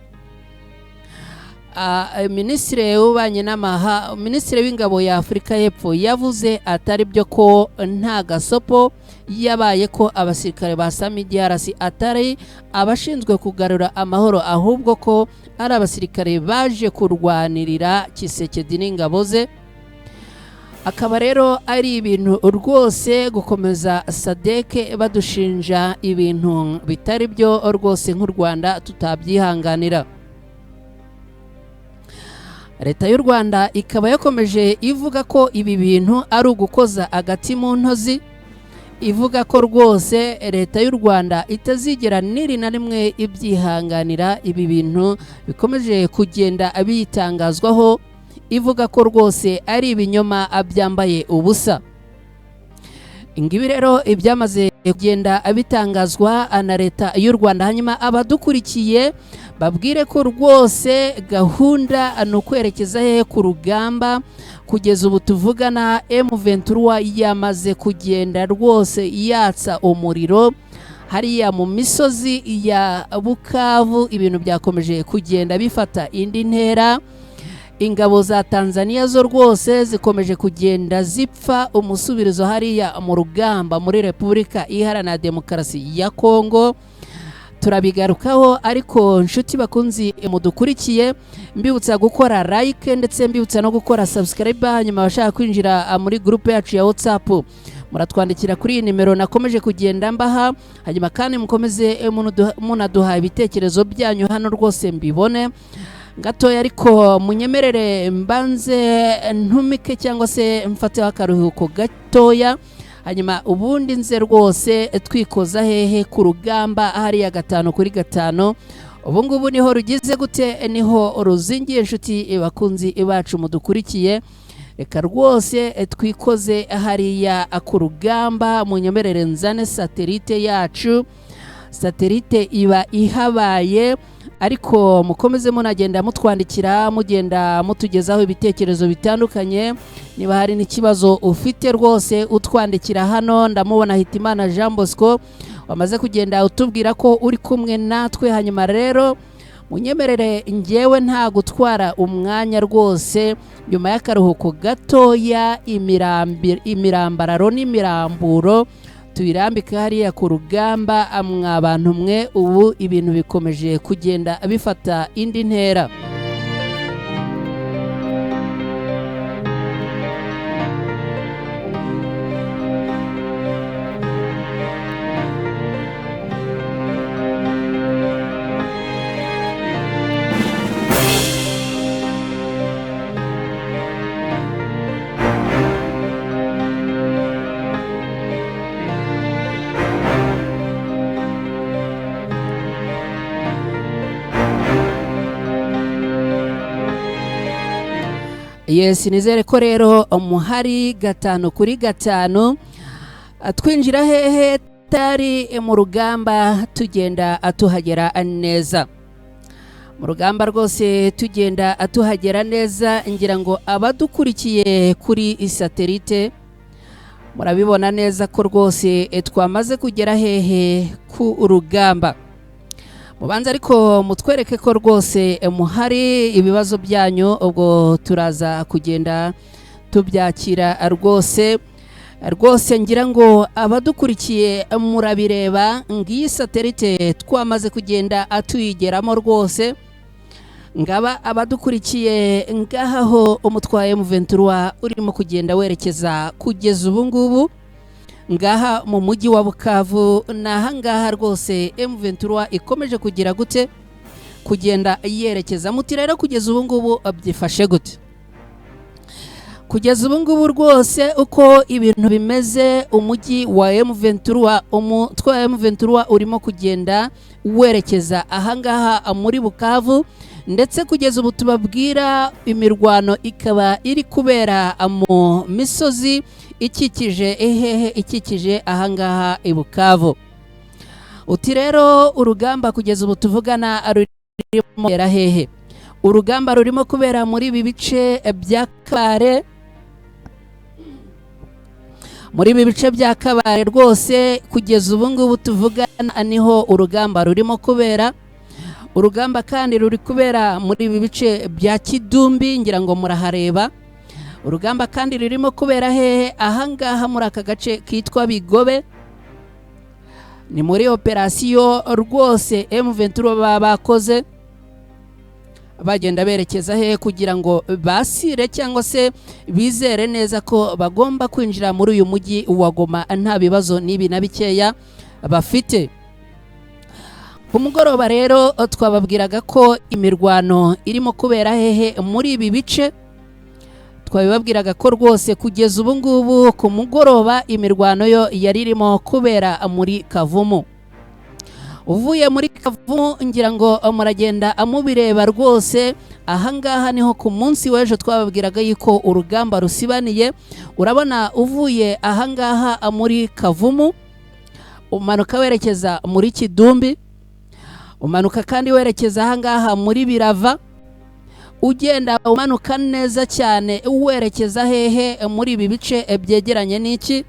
Minisitiri w'ububanyi n'amahanga, Minisitiri w'ingabo ya Afurika y'Epfo yavuze atari byo, ko nta gasopo yabaye, ko abasirikare ba SAMIDRC atari abashinzwe kugarura amahoro, ahubwo ko ari abasirikare baje kurwanirira Tshisekedi n'ingabo ze. Akaba rero ari ibintu rwose gukomeza SADC badushinja ibintu bitari byo rwose, nk'u Rwanda tutabyihanganira. Leta y'u Rwanda ikaba yakomeje ivuga ko ibi bintu ari ugukoza agati mu ntozi, ivuga ko rwose leta y'u Rwanda itazigera niri na rimwe ibyihanganira ibi bintu bikomeje kugenda biyitangazwaho, ivuga ko rwose ari ibinyoma byambaye ubusa. Ngibi rero ibyamaze kugenda bitangazwa na leta y'u Rwanda. Hanyuma abadukurikiye babwire ko rwose gahunda ni ukwerekeza hehe? Ku rugamba. Kugeza ubu tuvugana M23 yamaze kugenda rwose yatsa umuriro hariya mu misozi ya Bukavu, ibintu byakomeje kugenda bifata indi ntera. Ingabo za Tanzania zo rwose zikomeje kugenda zipfa umusubirizo hariya mu rugamba muri Repubulika Iharanira Demokarasi ya Kongo. Turabigarukaho, ariko nshuti bakunzi mudukurikiye, mbibutsa gukora like ndetse mbibutsa no gukora subscribe. Hanyuma abashaka kwinjira muri groupe yacu ya WhatsApp muratwandikira kuri iyi nimero nakomeje kugenda mbaha. Hanyuma kandi mukomeze munaduha ibitekerezo byanyu hano rwose mbibone gatoya, ariko munyemerere mbanze ntumike cyangwa se mfateho akaruhuko gatoya, hanyuma ubundi nze rwose twikoza hehe? Ku rugamba hariya 5 kuri 5. Ubu ngubu niho rugize gute? Niho ruzingiye. Inshuti bakunzi bacu mudukurikiye, reka rwose twikoze hariya ku rugamba. Munyemerere nzane satellite yacu, satellite iba ihabaye, ariko mukomeze munagenda mutwandikira, mugenda mutugezaho ibitekerezo bitandukanye. Niba hari n'ikibazo ufite rwose utwandikira hano. Ndamubona Hitimana Jean Bosco wamaze kugenda utubwira ko uri kumwe natwe. Hanyuma rero munyemerere ngewe nta gutwara umwanya rwose, nyuma y'akaruhuko gatoya imirambararo n'imiramburo tuyirambike hariya ku rugamba. Mwa bantu mwe, ubu ibintu bikomeje kugenda bifata indi ntera. Yes, nizere ko rero muhari 5 kuri 5. Twinjira hehe? Tari mu rugamba, tugenda tuhagera neza mu rugamba rwose, tugenda tuhagera neza. Ngira ngo abadukurikiye kuri satellite murabibona neza ko rwose twamaze kugera hehe? Ku rugamba. Mubanza ariko mutwereke ko rwose muhari, ibibazo byanyu ubwo turaza kugenda tubyakira rwose rwose. Ngira ngo abadukurikiye murabireba, ngiyi satellite twamaze kugenda tuyigeramo rwose. Ngaba abadukurikiye, ngahaho umutwaye M23 urimo kugenda werekeza kugeza ubu ngubu ngaha mu mujyi wa Bukavu. Ni ahangaha rwose M23 ikomeje kugira gute? Kugenda yerekeza. Muti rero kugeza ubu ngubu byifashe gute? Kugeza ubu ngubu rwose uko ibintu bimeze, umujyi wa M23, umutwe wa M23 urimo kugenda werekeza ahangaha muri Bukavu. Ndetse kugeza ubu tubabwira, imirwano ikaba iri kubera mu misozi ikikije ehehe? Ikikije ahangaha i Bukavu. Uti rero urugamba kugeza ubu tuvugana rurimo kubera hehe? Urugamba rurimo kubera muri ibi bice bya Kabare. Muri ibi bice bya Kabare rwose, kugeza ubu ngubu tuvugana, niho urugamba rurimo kubera. Urugamba kandi ruri kubera muri ibi bice bya Kidumbi, ngira ngo murahareba. Urugamba kandi rurimo kubera hehe? Ahangaha muri aka gace kitwa Bigobe. Ni muri operasiyo rwose M23 baba bakoze, bagenda berekeza hehe? Kugira ngo basire cyangwa se bizere neza ko bagomba kwinjira muri uyu mujyi wa Goma nta bibazo n'ibi na bikeya bafite. Ku mugoroba rero twababwiraga ko imirwano irimo kubera hehe? Muri ibi bice. Twabibabwiraga ko rwose kugeza ubu ngubu ku mugoroba imirwano yo yari irimo kubera muri Kavumu. Uvuye muri Kavumu, ngira ngo muragenda mubireba rwose, ahangaha niho ku munsi w'ejo twababwiraga yuko urugamba rusibaniye. Urabona, uvuye ahangaha muri Kavumu, umanuka werekeza muri Kidumbi, umanuka kandi werekeza ahangaha muri Birava, ugenda umanuka neza cyane werekeza hehe? Muri ibi bice byegeranye n'iki?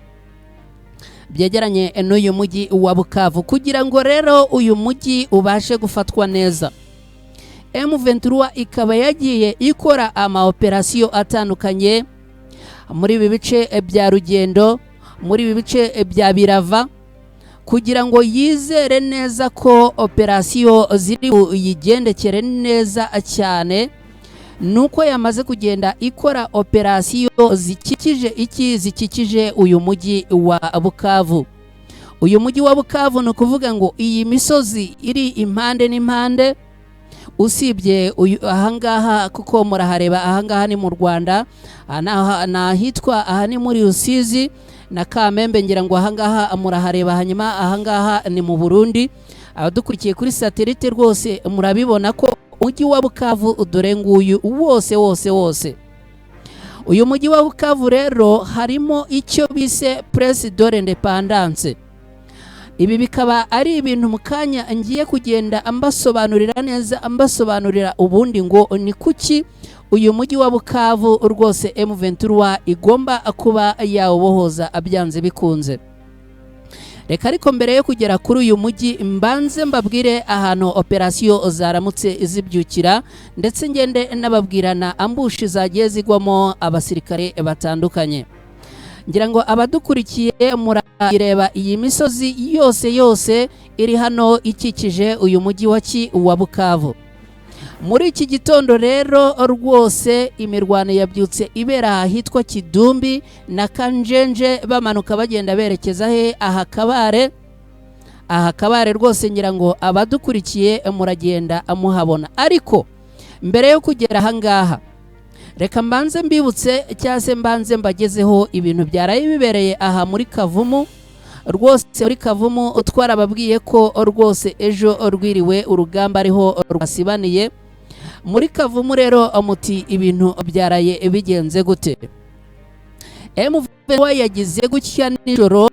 Byegeranye n'uyu mujyi wa Bukavu. Kugira ngo rero uyu mujyi ubashe gufatwa neza, M23 ikaba yagiye ikora ama operasiyo atandukanye muri ibi bice bya Rugendo, muri ibi bice bya Birava, kugira ngo yizere neza ko operasiyo ziri buyigendekere neza cyane. Nuko yamaze kugenda ikora operasiyo zikikije iki? Zikikije uyu mujyi wa Bukavu. Uyu mujyi wa Bukavu, ni ukuvuga ngo iyi misozi iri impande n'impande, usibye uyu ahangaha, kuko murahareba, ahangaha ni mu Rwanda, aha ni ahitwa, aha ni muri Rusizi na Kamembe, ngira ngo ahangaha murahareba. Hanyuma ahangaha ni mu Burundi. Abadukurikiye kuri satelite rwose murabibona ko umujyi wa Bukavu dore nguyu wose wose wose. Uyu mujyi wa Bukavu rero harimo icyo bise Place de l'Indépendance. Ibi bikaba ari ibintu mu kanya ngiye kugenda mbasobanurira neza, mbasobanurira ubundi ngo ni kuki uyu mujyi wa Bukavu rwose M23 igomba kuba yawubohoza byanze bikunze. Reka ariko mbere yo kugera kuri uyu mujyi, mbanze mbabwire ahantu operasiyo zaramutse zibyukira, ndetse ngende n'ababwirana ambushi zagiye zigwamo abasirikare batandukanye. Ngira ngo abadukurikiye murareba iyi misozi yose yose iri hano ikikije uyu mujyi wa Bukavu. Muri iki gitondo rero rwose imirwano yabyutse ibera ahitwa Kidumbi na Kanjenje, bamanuka bagenda berekeza he? Aha Kabare. Aha Kabare rwose ngira ngo abadukurikiye muragenda muhabona. Ariko mbere yo kugera aha ngaha, reka mbanze mbibutse cyangwa se mbanze mbagezeho ibintu byaraye bibereye aha muri Kavumu. Rwose muri Kavumu twarababwiye ko rwose ejo rwiriwe urugamba ariho rwasibaniye. Muri Kavumu rero muti ibintu byaraye bigenze gute? M23 yagize gutya nijoro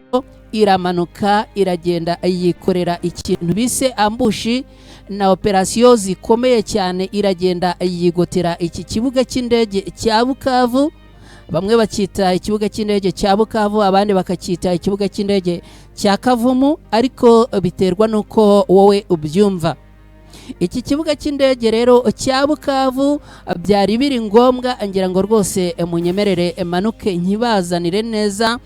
iramanuka, iragenda yikorera ikintu bise ambushi na operasiyo zikomeye cyane, iragenda yigotera iki kibuga cy'indege cya Bukavu. Bamwe bacyita ikibuga cy'indege cya Bukavu, abandi bakacyita ikibuga cy'indege cya Kavumu, ariko biterwa n'uko wowe ubyumva. Iki kibuga cy'indege rero cya Bukavu byari biri ngombwa, ngira ngo rwose munyemerere manuke nkibazanire neza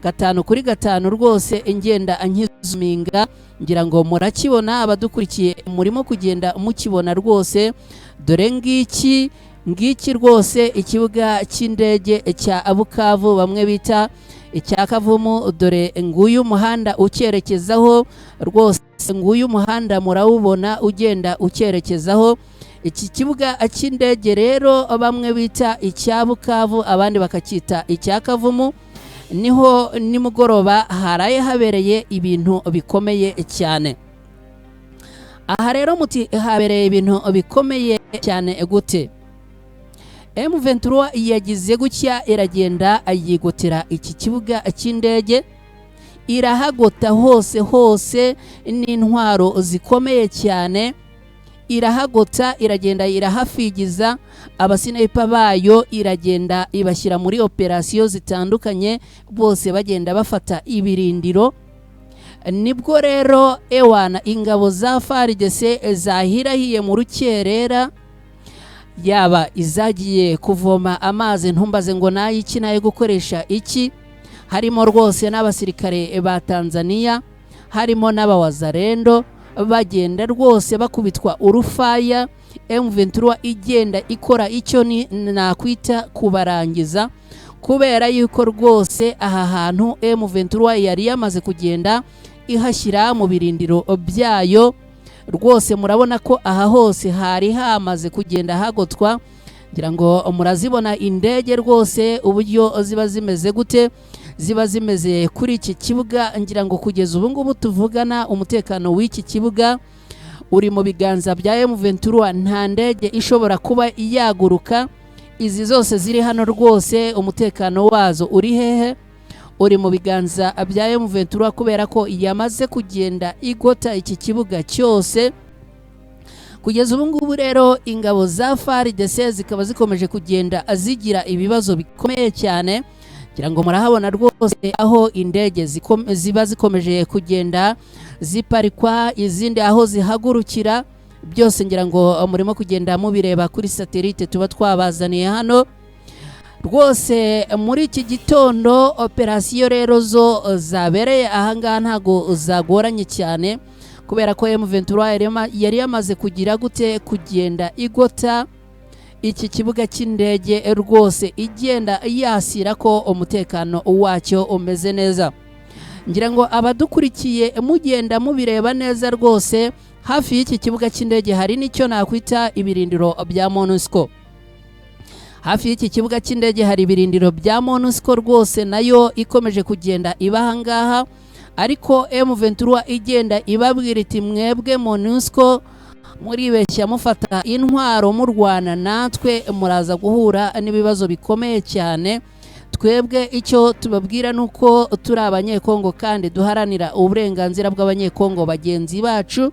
gatanu kuri gatanu, rwose ngenda nkizuminga. Ngira ngo murakibona, abadukurikiye murimo kugenda mukibona rwose. Dore ngiki, ngiki rwose ikibuga cy'indege cya Bukavu, bamwe bita icya Kavumu. Dore nguyu umuhanda ucyerekezaho rwose, nguyu umuhanda murawubona ugenda ucyerekezaho. Iki kibuga cy'indege rero bamwe bita icya Bukavu, abandi bakacyita icya Kavumu, niho nimugoroba haraye habereye ibintu bikomeye cyane. Aha rero muti habereye ibintu bikomeye cyane gute? M23 yagize gutya iragenda yigotera iki kibuga cy'indege, irahagota hose hose n'intwaro zikomeye cyane, irahagota iragenda irahafigiza abasniper bayo, iragenda ibashyira muri operasiyo zitandukanye, bose bagenda bafata ibirindiro. Nibwo rero ewana ingabo za FARDC zahirahiye mu rukerera, yaba izagiye kuvoma amazi ntumbaze ngo nayiki nayo gukoresha iki, harimo rwose n'abasirikare ba Tanzania, harimo n'abawazarendo, bagenda rwose bakubitwa urufaya. M23 igenda ikora icyo ni nakwita kubarangiza, kubera yuko rwose aha hantu M23 yari yamaze kugenda ihashyira mu birindiro byayo. Rwose murabona ko aha hose hari hamaze kugenda hagotwa, ngira ngo murazibona indege rwose uburyo ziba zimeze gute, ziba zimeze kuri iki kibuga. Ngira ngo kugeza ubu ngubu tuvugana umutekano w'iki kibuga uri mu biganza bya M23, nta ndege ishobora kuba yaguruka. Izi zose ziri hano rwose umutekano wazo uri hehe? Uri mu biganza bya M23, kubera ko yamaze kugenda igota iki kibuga cyose. Kugeza ubu ngubu rero ingabo za FARDC zikaba zikomeje kugenda zigira ibibazo bikomeye cyane. Ngira ngo murahabona rwose aho indege ziba zikomeje kugenda ziparikwa, izindi aho zihagurukira, byose ngira ngo murimo kugenda mubireba kuri satellite tuba twabazaniye hano. Rwose muri iki gitondo operasiyo rero zo zabereye ahangaha ntago zagoranye cyane, kubera ko M23 yari yamaze kugira gute, kugenda igota iki kibuga cy'indege rwose, igenda yasira ko umutekano wacyo umeze neza. Ngira ngo abadukurikiye mugenda mubireba neza rwose, hafi y'iki kibuga cy'indege hari n'icyo nakwita ibirindiro bya MONUSCO. Hafi y'iki kibuga cy'indege hari ibirindiro bya MONUSCO rwose, nayo ikomeje kugenda iba ahangaha, ariko M23 igenda ibabwira iti mwebwe MONUSCO muribeshya mufata intwaro murwana natwe, muraza guhura n'ibibazo bikomeye cyane. Twebwe icyo tubabwira nuko turi abanyekongo kandi duharanira uburenganzira bw'abanyekongo bagenzi bacu.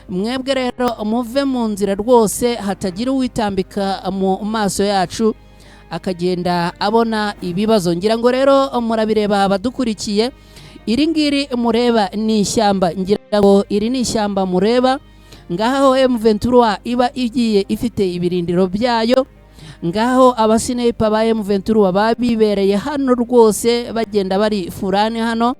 Mwebwe rero muve mu nzira rwose, hatagira uwitambika mu maso yacu akagenda abona ibibazo. Ngira ngo rero murabireba abadukurikiye, iri ngiri mureba ni ishyamba, ngira ngo iri ni ishyamba mureba ngaho M23 iba igiye ifite ibirindiro byayo, ngaho abasniper ba M23 babibereye hano rwose, bagenda bari furani hano.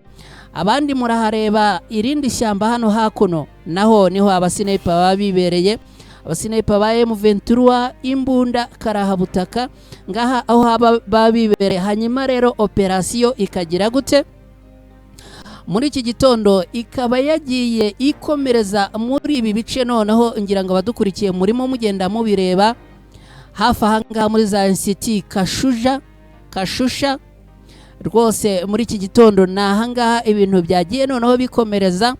Abandi murahareba irindi shyamba hano hakuno, naho niho abasniper babibereye, abasniper ba M23 imbunda karahabutaka, ngaha aho babibereye. Hanyuma rero operasiyo ikagira gute muri iki gitondo, ikaba yagiye ikomereza muri ibi bice. Noneho ngira ngo abadukurikiye murimo mugenda mubireba hafi ahangaha muri za Institut Kashusha rwose muri iki gitondo ni ahangaha ibintu byagiye noneho bikomereza.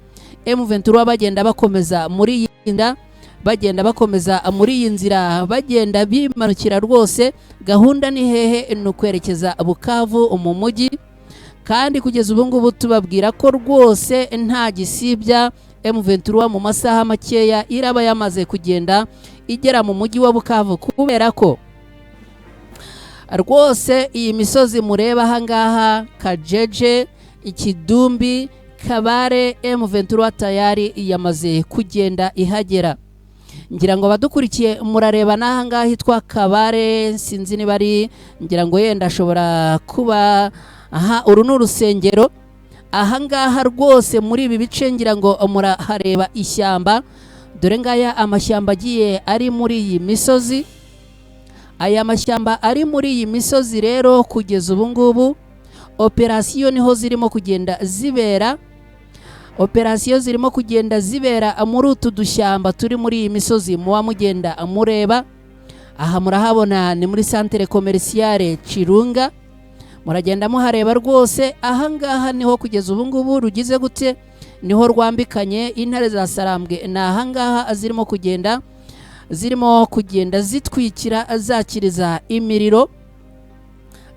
M23 bagenda bakomeza muri iyi nda, bagenda bakomeza muri iyi nzira, bagenda bimanukira rwose. Gahunda ni hehe? Ni ukwerekeza Bukavu mu mujyi. Kandi kugeza ubu ngubu tubabwira ko rwose nta gisibya M23 mu masaha makeya iraba yamaze kugenda igera mu mujyi wa Bukavu, kubera ko rwose iyi misozi mureba ahangaha Kajeje, Ikidumbi, Kabare, M23 tayari yamaze kugenda ihagera. Ngira ngo abadukurikiye murareba n'ahangaha hitwa Kabare, sinzi niba ari, ngira ngo yenda ashobora kuba aha, uru ni urusengero ahangaha rwose muri ibi bice ngira ngo murahareba ishyamba. Dore ngaya amashyamba agiye ari muri iyi misozi. Aya mashyamba ari muri iyi misozi rero kugeza ubu ngubu operasiyo niho zirimo kugenda zibera. Operasiyo zirimo kugenda zibera muri utu dushyamba turi muri iyi misozi muba mugenda mureba. Aha murahabona ni muri centre commerciale Chirunga, muragenda muhareba rwose. Ahangaha niho kugeza ubu ngubu rugize gute, Niho rwambikanye. Intare za Sarambwe ni ahangaha zirimo kugenda zitwikira, zakiriza imiriro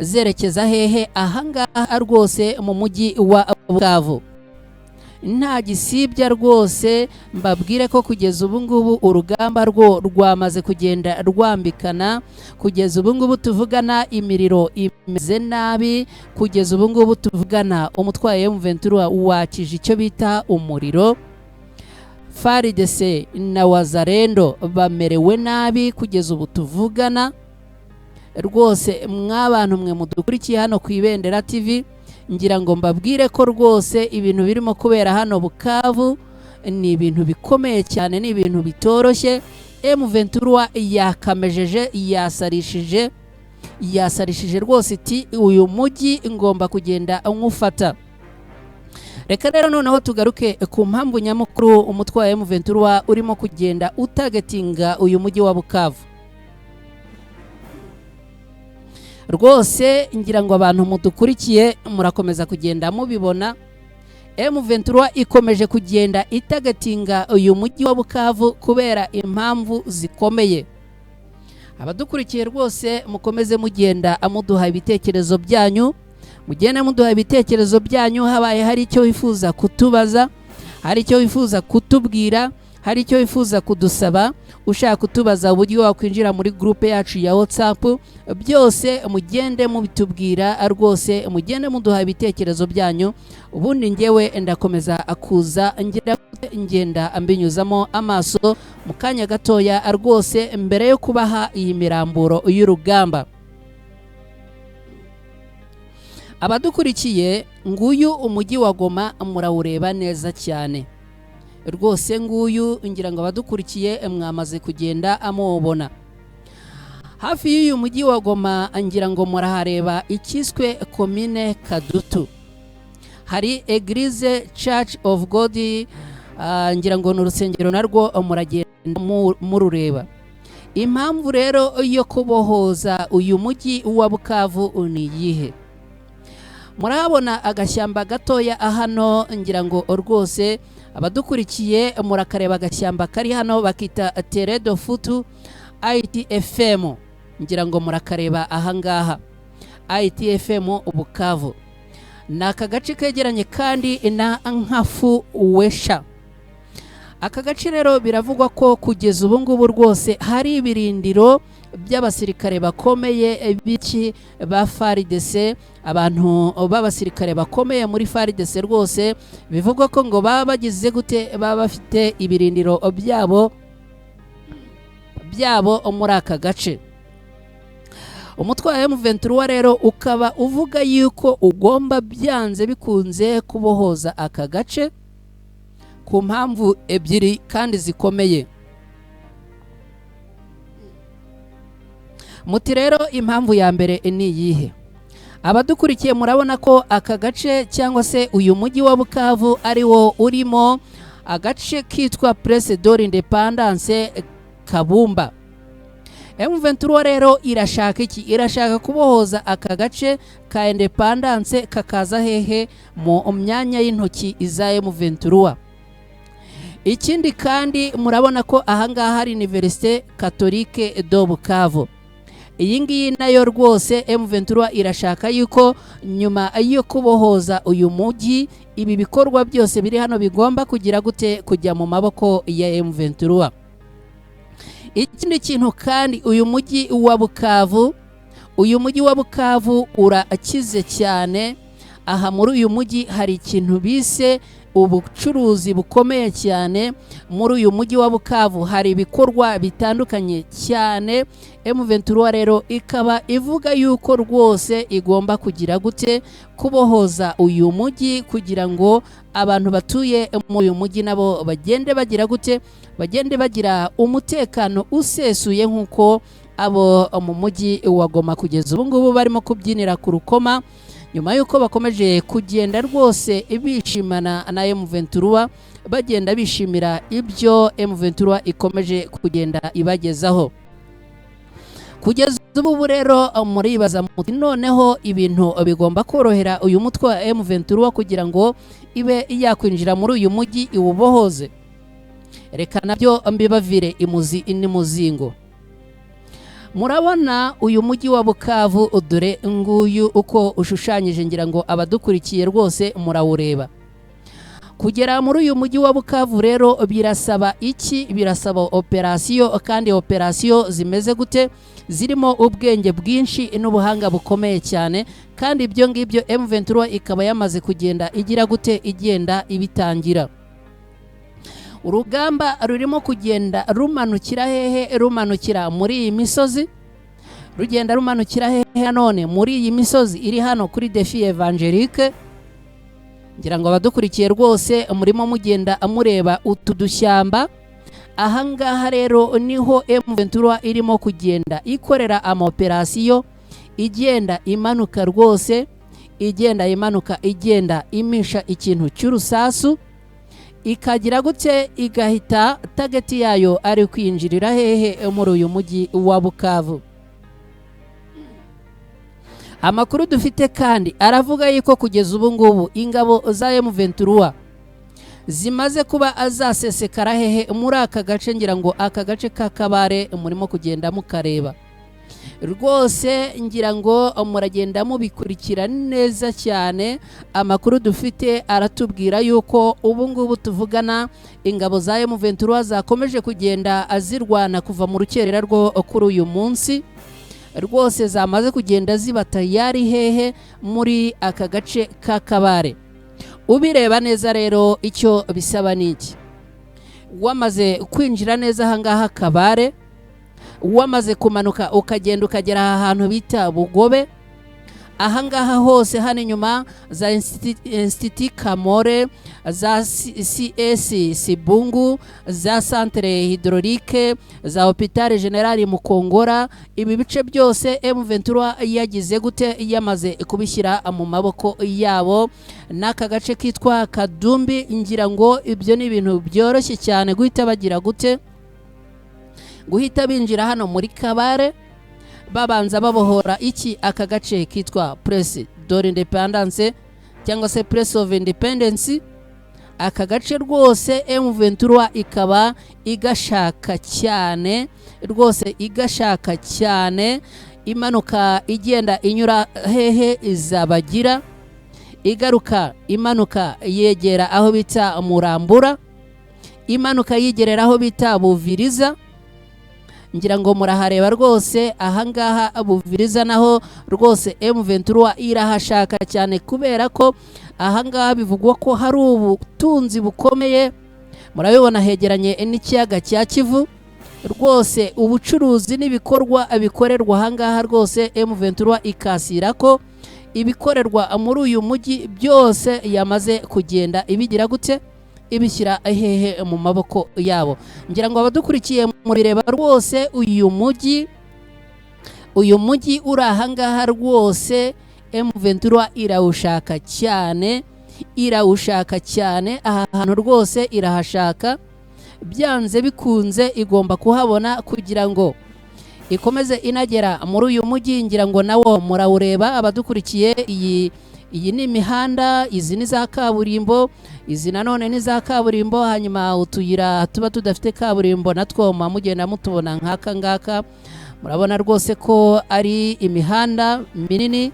zerekeza hehe? Ahangaha rwose mu mujyi wa Bukavu. Nta gisibya rwose, mbabwire ko kugeza ubu ngubu urugamba rwo rwamaze kugenda rwambikana. Kugeza ubu ngubu tuvugana, imiriro imeze nabi. Kugeza ubu ngubu tuvugana, umutwaye M23 wakije icyo bita umuriro. FARDC na Wazalendo bamerewe nabi kugeza ubu tuvugana. Rwose mw'abantu mwe mudukurikiye hano ku Ibendera TV, ngira ngo mbabwire ko rwose ibintu birimo kubera hano Bukavu ni ibintu bikomeye cyane, ni ibintu bitoroshye. M23 yakamejeje, yasarishije, yasarishije rwose, iti uyu mujyi ngomba kugenda nywufata. Reka rero noneho tugaruke ku mpamvu nyamukuru umutwe wa M23 urimo kugenda utagetinga uyu mujyi wa Bukavu. Rwose ngira ngo abantu mudukurikiye murakomeza kugenda mubibona, M23 ikomeje kugenda itagatinga uyu mujyi wa Bukavu kubera impamvu zikomeye. Abadukurikiye rwose mukomeze mugenda muduha ibitekerezo byanyu, mugende muduha ibitekerezo byanyu. Habaye hari icyo wifuza kutubaza, hari icyo wifuza kutubwira, hari icyo wifuza kudusaba, ushaka kutubaza uburyo wakwinjira muri groupe yacu ya WhatsApp, byose mugende mubitubwira rwose, mugende muduha ibitekerezo byanyu. Ubundi ngewe ndakomeza kuza ngira ngenda mbinyuzamo amaso mu kanya gatoya rwose, mbere yo kubaha iyi miramburo y'urugamba. Abadukurikiye, nguyu umujyi wa Goma, murawureba neza cyane rwose. Nguyu, ngira ngo abadukurikiye mwamaze kugenda amubona. Hafi y'uyu mujyi wa Goma, ngira ngo murahareba ikiswe komine Kadutu, hari Eglise Church of God, ngira ngo ni urusengero narwo muragenda murureba. Impamvu rero yo kubohoza uyu mujyi wa Bukavu ni iyihe? Murahabona agashyamba gatoya hano, ngira ngo rwose abadukurikiye murakareba, agashyamba kari hano bakita Teredo Futu ITFM, ngira ngo murakareba ahangaha ITFM Bukavu. Ni aka gace kegeranye kandi na Nkafu Wesha. Aka gace rero biravugwa ko kugeza ubu ngubu rwose hari ibirindiro by'abasirikare bakomeye b'iki ba FARDC. Abantu b'abasirikare bakomeye muri FARDC rwose bivugwa ko ngo baba bagize gute, baba bafite ibirindiro byabo muri aka gace. Umutwe wa M23 rero ukaba uvuga yuko ugomba byanze bikunze kubohoza aka gace ku mpamvu ebyiri kandi zikomeye. Muti rero impamvu ya mbere ni iyihe? Abadukurikiye murabona ko aka gace cyangwa se uyu mujyi wa Bukavu ari wo urimo agace kitwa Place de l'Independance Kabumba. M23 rero irashaka iki? Irashaka kubohoza aka gace ka Independance kakaza hehe? Mu myanya y'intoki iza M23. Ikindi kandi murabona ko ahangaha hari Université Catholique de Bukavu. Iyi ngiyi nayo rwose M23 irashaka yuko nyuma yo kubohoza uyu mujyi, ibi bikorwa byose biri hano bigomba kugira gute? Kujya mu maboko ya M23. Ikindi kintu kandi, uyu mujyi wa Bukavu urakize cyane. Aha muri uyu mujyi hari ikintu bise ubucuruzi bukomeye cyane. Muri uyu mujyi wa Bukavu hari ibikorwa bitandukanye cyane. M23 rero ikaba ivuga yuko rwose igomba kugira gute? Kubohoza uyu mujyi kugira ngo abantu batuye muri uyu mujyi nabo bagende bagira gute? Bagende bagira umutekano usesuye, nk'uko abo mu mujyi wa Goma kugeza ubu ngubu barimo kubyinira ku rukoma, nyuma y'uko bakomeje kugenda rwose bishimana na M23, bagenda bishimira ibyo M23 ikomeje kugenda ibagezaho. Kugeza ubu rero muribaza muti noneho ibintu bigomba korohera uyu mutwe wa M23 kugira ngo ibe yakwinjira muri uyu mujyi iwubohoze. Reka nabyo mbibavire imuzi n'imuzingo. Murabona uyu mujyi wa Bukavu, dore nguyu uko ushushanyije, ngira ngo abadukurikiye rwose murawureba. Kugera muri uyu mujyi wa Bukavu rero birasaba iki? Birasaba operasiyo, kandi operasiyo zimeze gute? Zirimo ubwenge bwinshi n'ubuhanga bukomeye cyane, kandi ibyo ngibyo M23 ikaba yamaze kugenda igira gute? Igenda ibitangira. Urugamba rurimo kugenda rumanukira hehe? Rumanukira muri iyi misozi, rugenda rumanukira hehe nanone? Muri iyi misozi iri hano kuri Défi Évangélique. Ngira ngo abadukurikiye rwose murimo mugenda mureba utu dushyamba. Ahangaha rero niho M23 irimo kugenda ikorera amaoperasiyo, igenda imanuka rwose, igenda imanuka, igenda imisha ikintu cy'urusasu, ikagira gute? Igahita target yayo ari kwinjirira hehe? Muri uyu mujyi wa Bukavu. Amakuru dufite kandi aravuga yuko kugeza ubu ngubu ingabo za M23 zimaze kuba azasesekara hehe? Muri aka gace. Ngira ngo aka gace ka Kabare murimo kugenda mukareba rwose, ngira ngo muragenda mubikurikira neza cyane. Amakuru dufite aratubwira yuko ubu ngubu tuvugana ingabo za M23 zakomeje kugenda zirwana kuva mu rukerera rwo kuri uyu munsi, rwose zamaze kugenda ziba tayari hehe? Muri aka gace ka Kabare. Ubireba neza rero, icyo bisaba ni iki? Wamaze kwinjira neza ahangaha Kabare, wamaze kumanuka ukagenda ukagera aha hantu bita Bugobe, ahangaha hose hano inyuma za Institut Kamore, za CS Sibungu, za Centre Hydraulique, za Hôpital General Mukongora, ibi bice byose M23 yagize gute? Yamaze kubishyira mu maboko yabo. N'aka gace kitwa Kadumbi, ngira ngo ibyo ni ibintu byoroshye cyane guhita bagira gute? Guhita binjira hano muri Kabare, babanza babohora iki? Aka gace kitwa Place de l'Indépendance cyangwa se Place of Independence. Aka gace rwose M23 ikaba igashaka cyane rwose, igashaka cyane, imanuka igenda inyura hehe? Izabagira, igaruka imanuka yegera aho bita Murambura, imanuka yigerera aho bita Buviriza. Ngira ngo murahareba rwose ahangaha Buviriza, naho rwose M23 irahashaka cyane, kubera ko ahangaha bivugwa ko hari ubutunzi bukomeye. Murabibona hegeranye n'ikiyaga cya Kivu rwose, ubucuruzi n'ibikorwa bikorerwa ahangaha rwose M23 ikasira ko ibikorerwa muri uyu mujyi byose yamaze kugenda ibigira gute? Ibishyira hehe? Mu maboko yabo. Ngira ngo abadukurikiye murireba rwose uyu mujyi uri ahangaha rwose M23 irawushaka cyane, irawushaka cyane. Aha hantu rwose irahashaka, byanze bikunze igomba kuhabona kugira ngo ikomeze inagera muri uyu mujyi. Ngira ngo nawo murawureba, abadukurikiye. Iyi ni imihanda, izi ni za kaburimbo, izi nanone ni za kaburimbo. Hanyuma utuyira tuba tudafite kaburimbo natwo muba mugenda mutubona nk'aka ngaka. Murabona rwose ko ari imihanda minini.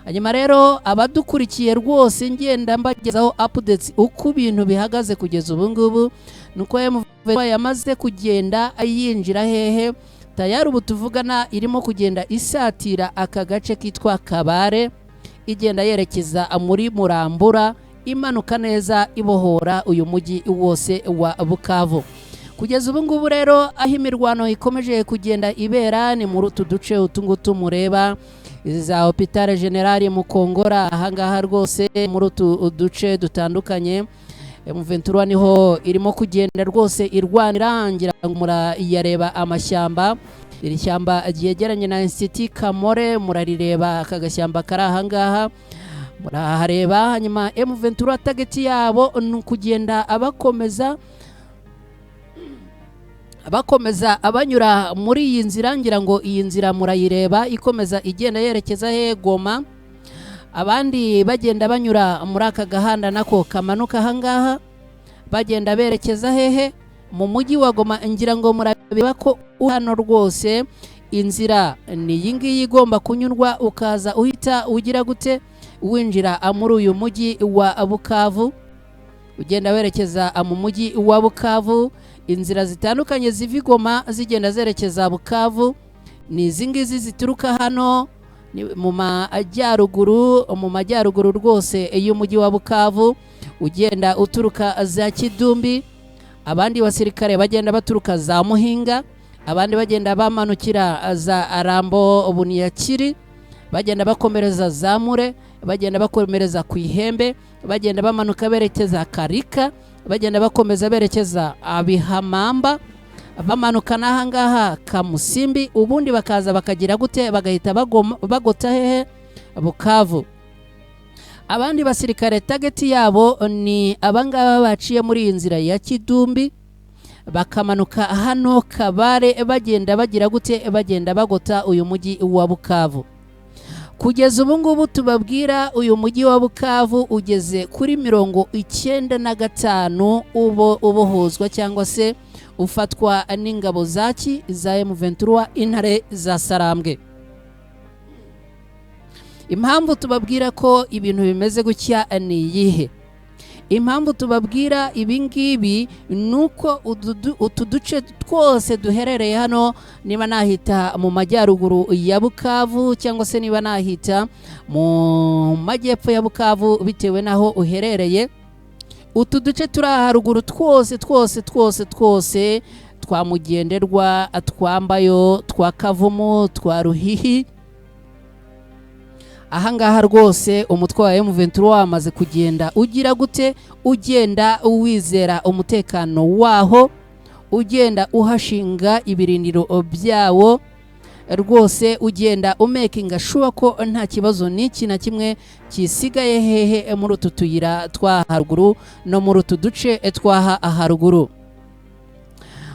Hanyuma rero abadukurikiye rwose, ngenda mbagezaho updates uko ibintu bihagaze kugeza ubu ngubu, nuko M23 yamaze kugenda yinjira hehe? Tayari ubu tuvugana irimo kugenda isatira aka gace kitwa Kabare, igenda yerekeza muri Murambura, imanuka neza ibohora uyu mujyi wose wa Bukavu. Kugeza ubu ngubu rero aho imirwano ikomeje kugenda ibera ni muri utu duce utu ngutu mureba, izi za Hôpital General Mukongora, ahangaha rwose muri utu duce dutandukanye M23 niho irimo kugenda rwose irwanira. Ngira ngo murayareba amashyamba, iri shyamba ryegeranye na Institut Kamore, murarireba aka gashyamba kari ahangaha, murahareba. Hanyuma M23 target yabo ni ukugenda abakomeza Bakomeza abanyura muri iyi nzira, ngira ngo iyi nzira murayireba ikomeza igenda yerekeza he? Goma. Abandi bagenda banyura muri aka gahanda nako kamanuka ahangaha, bagenda berekeza hehe? Mu mujyi wa Goma. Ngira ngo murabeba ko hano rwose inzira ni iyi ngiyi igomba kunyurwa, ukaza uhita ugira gute? Winjira muri uyu mujyi wa Bukavu, ugenda werekeza mu mujyi wa Bukavu. Inzira zitandukanye ziva i Goma zigenda zerekeza Bukavu ni izi ngizi zituruka hano mu majyaruguru, mu majyaruguru rwose y'umujyi wa Bukavu, ugenda uturuka za Kidumbi. Abandi basirikare bagenda baturuka za Muhinga, abandi bagenda bamanukira za Arambo Buniyakiri, bagenda bakomereza za Mure, bagenda bakomereza ku Ihembe, bagenda bamanuka berekeza Karika, bagenda bakomeza berekeza Abihamamba, bamanuka n'ahangaha Kamusimbi, ubundi bakaza bakagira gute? Bagahita bagota hehe? Bukavu. Abandi basirikare target yabo ni abangaba baciye muri iyi nzira ya Kidumbi, bakamanuka hano Kabare, bagenda bagira gute? Bagenda bagota uyu mujyi wa Bukavu. Kugeza ubu ngubu tubabwira, uyu mujyi wa Bukavu ugeze kuri 95 ubo ubohozwa cyangwa se ufatwa n'ingabo zaki? Za M23, intare za Sarambwe. Impamvu tubabwira ko ibintu bimeze gutya ni iyihe? Impamvu tubabwira ibi ngibi ni uko utu duce twose duherereye hano, niba nahita mu majyaruguru ya Bukavu cyangwa se niba nahita mu majyepfo ya Bukavu, bitewe n'aho uherereye, utu duce turi aha haruguru twose twose twose twose, twa Mugenderwa, twambayo, twa Kavumu, twa Ruhihi, ahangaha rwose umutwe wa M23 wamaze kugenda ugira gute? Ugenda wizera umutekano waho, ugenda uhashinga ibirindiro byawo rwose, ugenda umakinga sure ko nta kibazo n'iki na kimwe kisigaye hehe? Muri utu tuyira twa haruguru no muri utu duce twaha haruguru.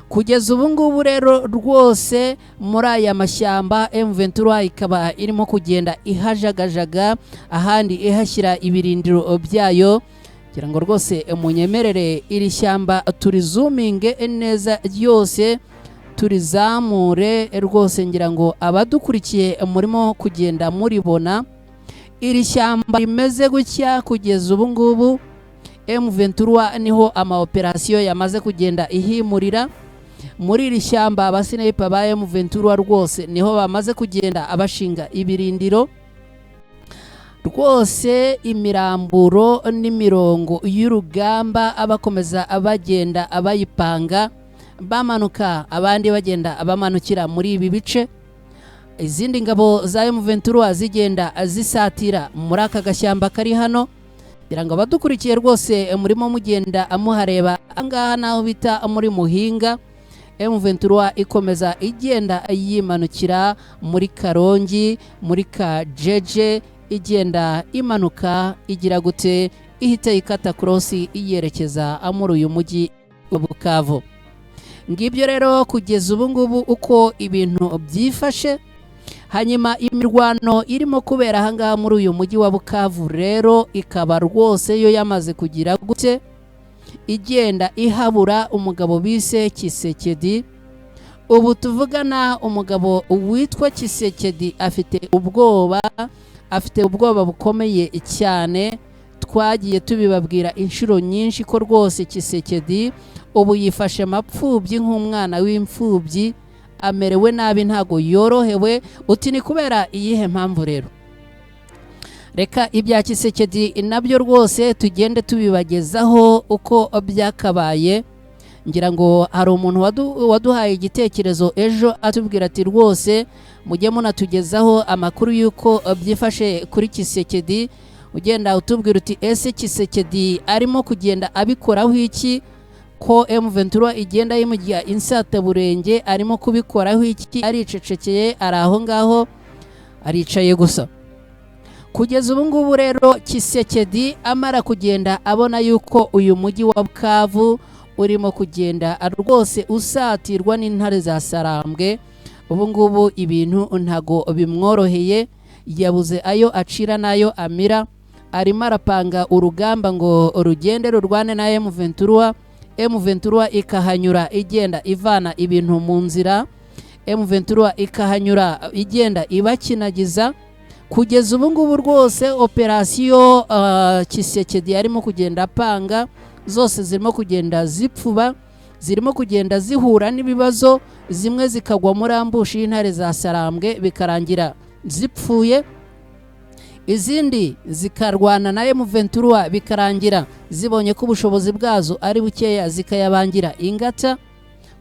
Kugeza ubu ngubu rero rwose muri aya mashyamba M23 ikaba irimo kugenda ihajagajaga, ahandi ihashyira ibirindiro byayo. Kugira ngo rwose munyemerere iri shyamba turizuminge neza ryose, turizamure rwose. Ngira ngo abadukurikiye murimo kugenda muribona iri shyamba rimeze gutya. Kugeza ubu ngubu M23 niho ama operation yamaze kugenda ihimurira. Muri iri shyamba abasniper ba M23 rwose niho bamaze kugenda abashinga ibirindiro rwose, imiramburo n'imirongo y'urugamba abakomeza bagenda abayipanga, bamanuka, abandi bagenda bamanukira muri ibi bice, izindi ngabo za M23 zigenda zisatira muri aka gashyamba kari hano. Kugira ngo abadukurikiye rwose murimo mugenda muhareba, ahangaha naho bita muri Muhinga. M23 ikomeza igenda yimanukira muri Karongi, muri Kajeje, igenda imanuka igira gute? Ihita ikata cross iyerekeza muri uyu mujyi wa Bukavu. Ngibyo rero kugeza ubu ngubu uko ibintu byifashe. Hanyuma imirwano irimo kubera ahangaha muri uyu mujyi wa Bukavu rero ikaba rwose yo yamaze kugira gute? Igenda ihabura umugabo bise Tshisekedi. Ubu tuvugana umugabo witwa Tshisekedi afite ubwoba, afite ubwoba bukomeye cyane. Twagiye tubibabwira inshuro nyinshi ko rwose Tshisekedi ubu yifashe mapfubyi nk'umwana w'imfubyi, amerewe nabi, ntago yorohewe. Uti ni kubera iyihe mpamvu rero? Reka ibya Tshisekedi nabyo rwose tugende tubibagezaho uko byakabaye. Ngira ngo hari umuntu waduhaye igitekerezo ejo, atubwira ati rwose mujye munatugezaho amakuru y'uko byifashe kuri Tshisekedi. Ugenda utubwira uti ese Tshisekedi arimo kugenda abikoraho iki, ko M23 igenda yimugira insataburenge? Arimo kubikoraho iki? Aricecekeye, ari aho ngaho aricaye gusa. Kugeza ubu ngubu rero Tshisekedi amara kugenda abona yuko uyu mujyi wa Bukavu urimo kugenda rwose usatirwa n'intare za Sarambwe. Ubu ngubu ibintu ntago bimworoheye, yabuze ayo acira n'ayo amira. Arimo arapanga urugamba ngo rugende rurwane na M23. M23 ikahanyura igenda ivana ibintu mu nzira, M23 ikahanyura igenda ibakinagiza. Kugeza ubu ngubu rwose operasiyo Tshisekedi arimo kugenda apanga zose zirimo kugenda zipfuba, zirimo kugenda zihura n'ibibazo, zimwe zikagwa muri ambushi y'intare za Sarambwe bikarangira zipfuye, izindi zikarwana na M23 bikarangira zibonye ko ubushobozi bwazo ari bukeya zikayabangira ingata.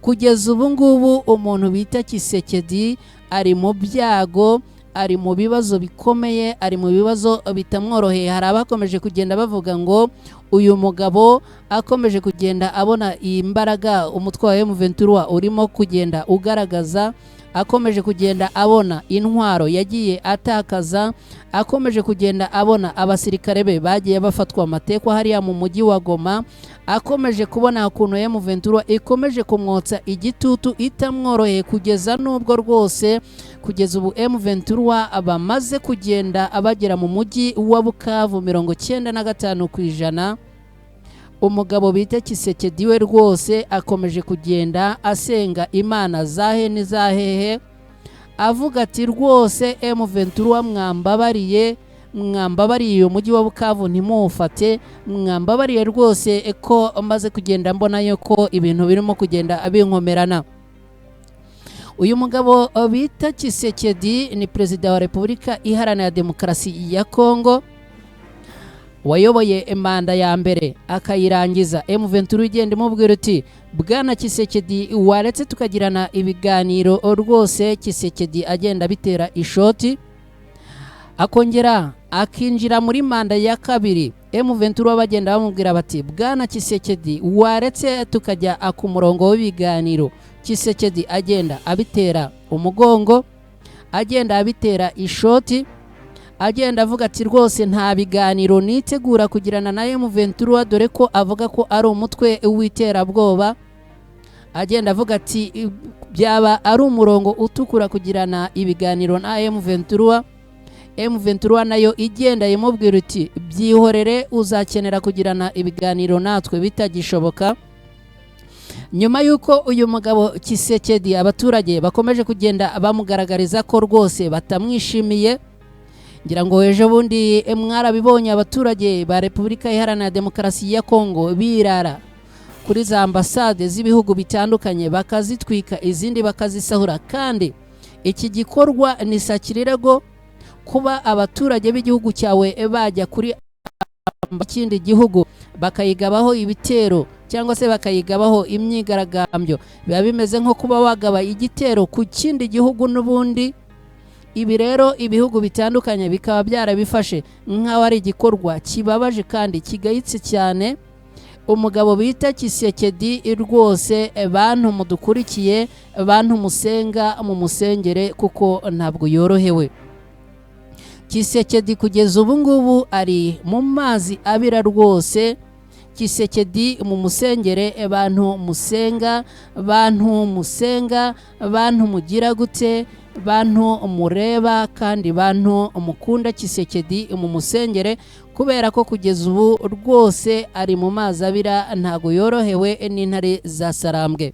Kugeza ubu ngubu umuntu bita Tshisekedi ari mu byago, ari mu bibazo bikomeye, ari mu bibazo bitamworoheye. Hari abakomeje kugenda bavuga ngo uyu mugabo akomeje kugenda abona imbaraga umutwe wa M23 urimo kugenda ugaragaza, akomeje kugenda abona intwaro yagiye atakaza, akomeje kugenda abona abasirikare be bagiye bafatwa amatekwa hariya mu mujyi wa Goma, akomeje kubona ukuntu M23 ikomeje kumwotsa igitutu itamworoheye, kugeza n'ubwo rwose kugeza ubu M23 bamaze kugenda abagera mu mujyi wa Bukavu 95%. Umugabo bita Tshisekedi we rwose akomeje kugenda asenga imana zahe n'izahehe, avuga ati rwose M23 mwambabariye, mwambabariye uyu mujyi wa Bukavu ntimuwufate, mwambabariye rwose ko maze kugenda mbona yuko ibintu birimo kugenda binkomerana. Uyu mugabo bita Tshisekedi ni perezida wa Repubulika Iharanira Demokarasi ya Kongo, wayoboye manda ya mbere akayirangiza. M23 igenda imubwira uti bwana Tshisekedi waretse tukagirana ibiganiro rwose. Tshisekedi agenda bitera ishoti, akongera akinjira muri manda ya kabiri. M23 bagenda bamubwira bati bwana Tshisekedi waretse tukajya ku murongo w'ibiganiro. Tshisekedi agenda abitera umugongo, agenda abitera ishoti, agenda avuga ati rwose nta biganiro nitegura kugirana na M23, dore ko avuga ko ari umutwe w'iterabwoba. Agenda avuga ati byaba ari umurongo utukura kugirana ibiganiro na M23. M23 nayo igenda imubwira uti byihorere, uzakenera kugirana ibiganiro natwe bitagishoboka. Nyuma yuko uyu mugabo Tshisekedi abaturage bakomeje kugenda bamugaragariza ko rwose batamwishimiye, ngira ngo ejo bundi mwarabibonye abaturage ba Repubulika Iharanira Demokarasi ya Kongo birara kuri za ambasade z'ibihugu bitandukanye bakazitwika, izindi bakazisahura. Kandi iki gikorwa ni sakirirego kuba abaturage b'igihugu cyawe bajya kuri ikindi gihugu bakayigabaho ibitero cyangwa se bakayigabaho imyigaragambyo, biba bimeze nko kuba wagaba igitero ku kindi gihugu n'ubundi. Ibi rero ibihugu bitandukanye bikaba byarabifashe nk'aho ari igikorwa kibabaje kandi kigayitse cyane. Umugabo bita Tshisekedi rwose, bantu mudukurikiye, bantu musenga, mu musengere kuko ntabwo yorohewe. Tshisekedi kugeza ubu ngubu ari mu mazi abira rwose. Tshisekedi mu musengere, bantu musenga, bantu musenga, bantu mugira gute, bantu mureba kandi bantu mukunda Tshisekedi mu musengere, kubera ko kugeza ubu rwose ari mu mazi abira, ntago yorohewe n'intare za Sarambwe.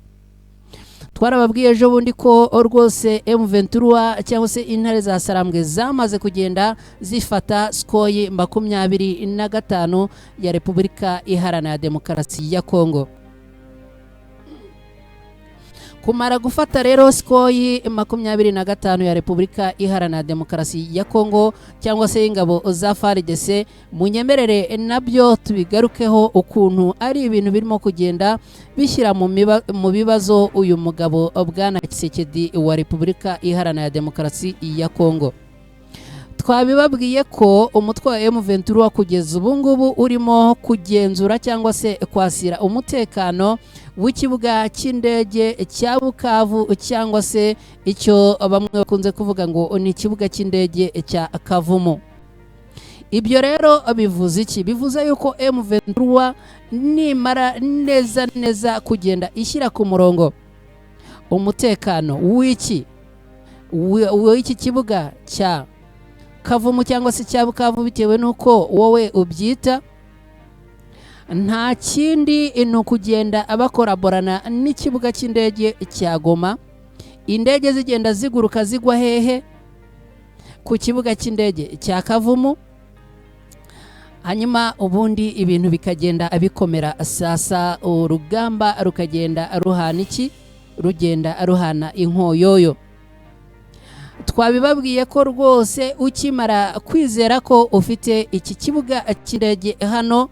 Twarababwiye ejo bundi ko rwose M23 cyangwa se intare za Sarambwe zamaze kugenda zifata Sukhoi 25 ya Repubulika Iharanira Demokarasi ya Kongo. Kumara gufata rero Sukhoi 25 ya Repubulika Iharanira Demokarasi ya Kongo cyangwa se ingabo za FARDC, munyemerere nabyo tubigarukeho ukuntu ari ibintu birimo kugenda bishyira mu bibazo uyu mugabo bwana Tshisekedi wa Repubulika Iharanira Demokarasi ya Kongo. Twabibabwiye ko umutwe wa M23 kugeza ubu ngubu urimo kugenzura cyangwa se kwasira umutekano w'ikibuga cy'indege cya Bukavu, cyangwa se icyo bamwe bakunze kuvuga ngo ni ikibuga cy'indege cya Kavumu. Ibyo rero bivuze iki? Bivuze yuko M23 nimara neza neza kugenda ishyira ku murongo umutekano w'iki kibuga cya Kavumu cyangwa se cya Bukavu, bitewe n'uko wowe ubyita, nta kindi ni ukugenda bakoraborana n'ikibuga cy'indege cya Goma. Indege zigenda ziguruka zigwa hehe? Ku kibuga cy'indege cya Kavumu. Hanyuma ubundi ibintu bikagenda bikomera. Sasa urugamba rukagenda ruhana iki? Rugenda ruhana inkoyoyo. Twabibabwiye ko rwose ukimara kwizera ko ufite iki kibuga cy'indege hano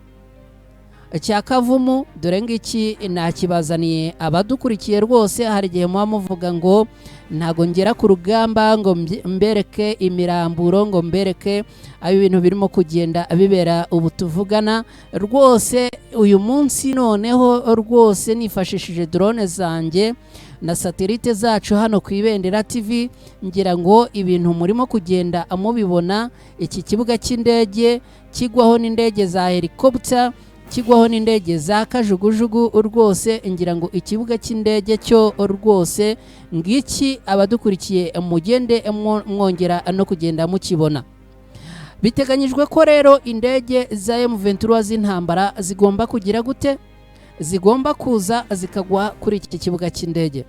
cya Kavumu, dore ngiki nakibazaniye abadukurikiye. Rwose hari igihe muba muvuga ngo ntago ngera ku rugamba ngo mbereke imiramburo, ngo mbereke aho ibintu birimo kugenda bibera ubu tuvugana. Rwose uyu munsi noneho rwose nifashishije drone zanjye na satelite zacu hano ku Ibendera TV, ngira ngo ibintu murimo kugenda mubibona. Iki kibuga cy'indege kigwaho n'indege za helicopter, kigwaho n'indege za kajugujugu. Rwose ngira ngo ikibuga cy'indege cyo rwose ngiki, abadukurikiye mugende mwongera no kugenda mukibona. Biteganyijwe ko rero indege za M23 z'intambara zigomba kugira gute? Zigomba kuza zikagwa kuri iki kibuga cy'indege.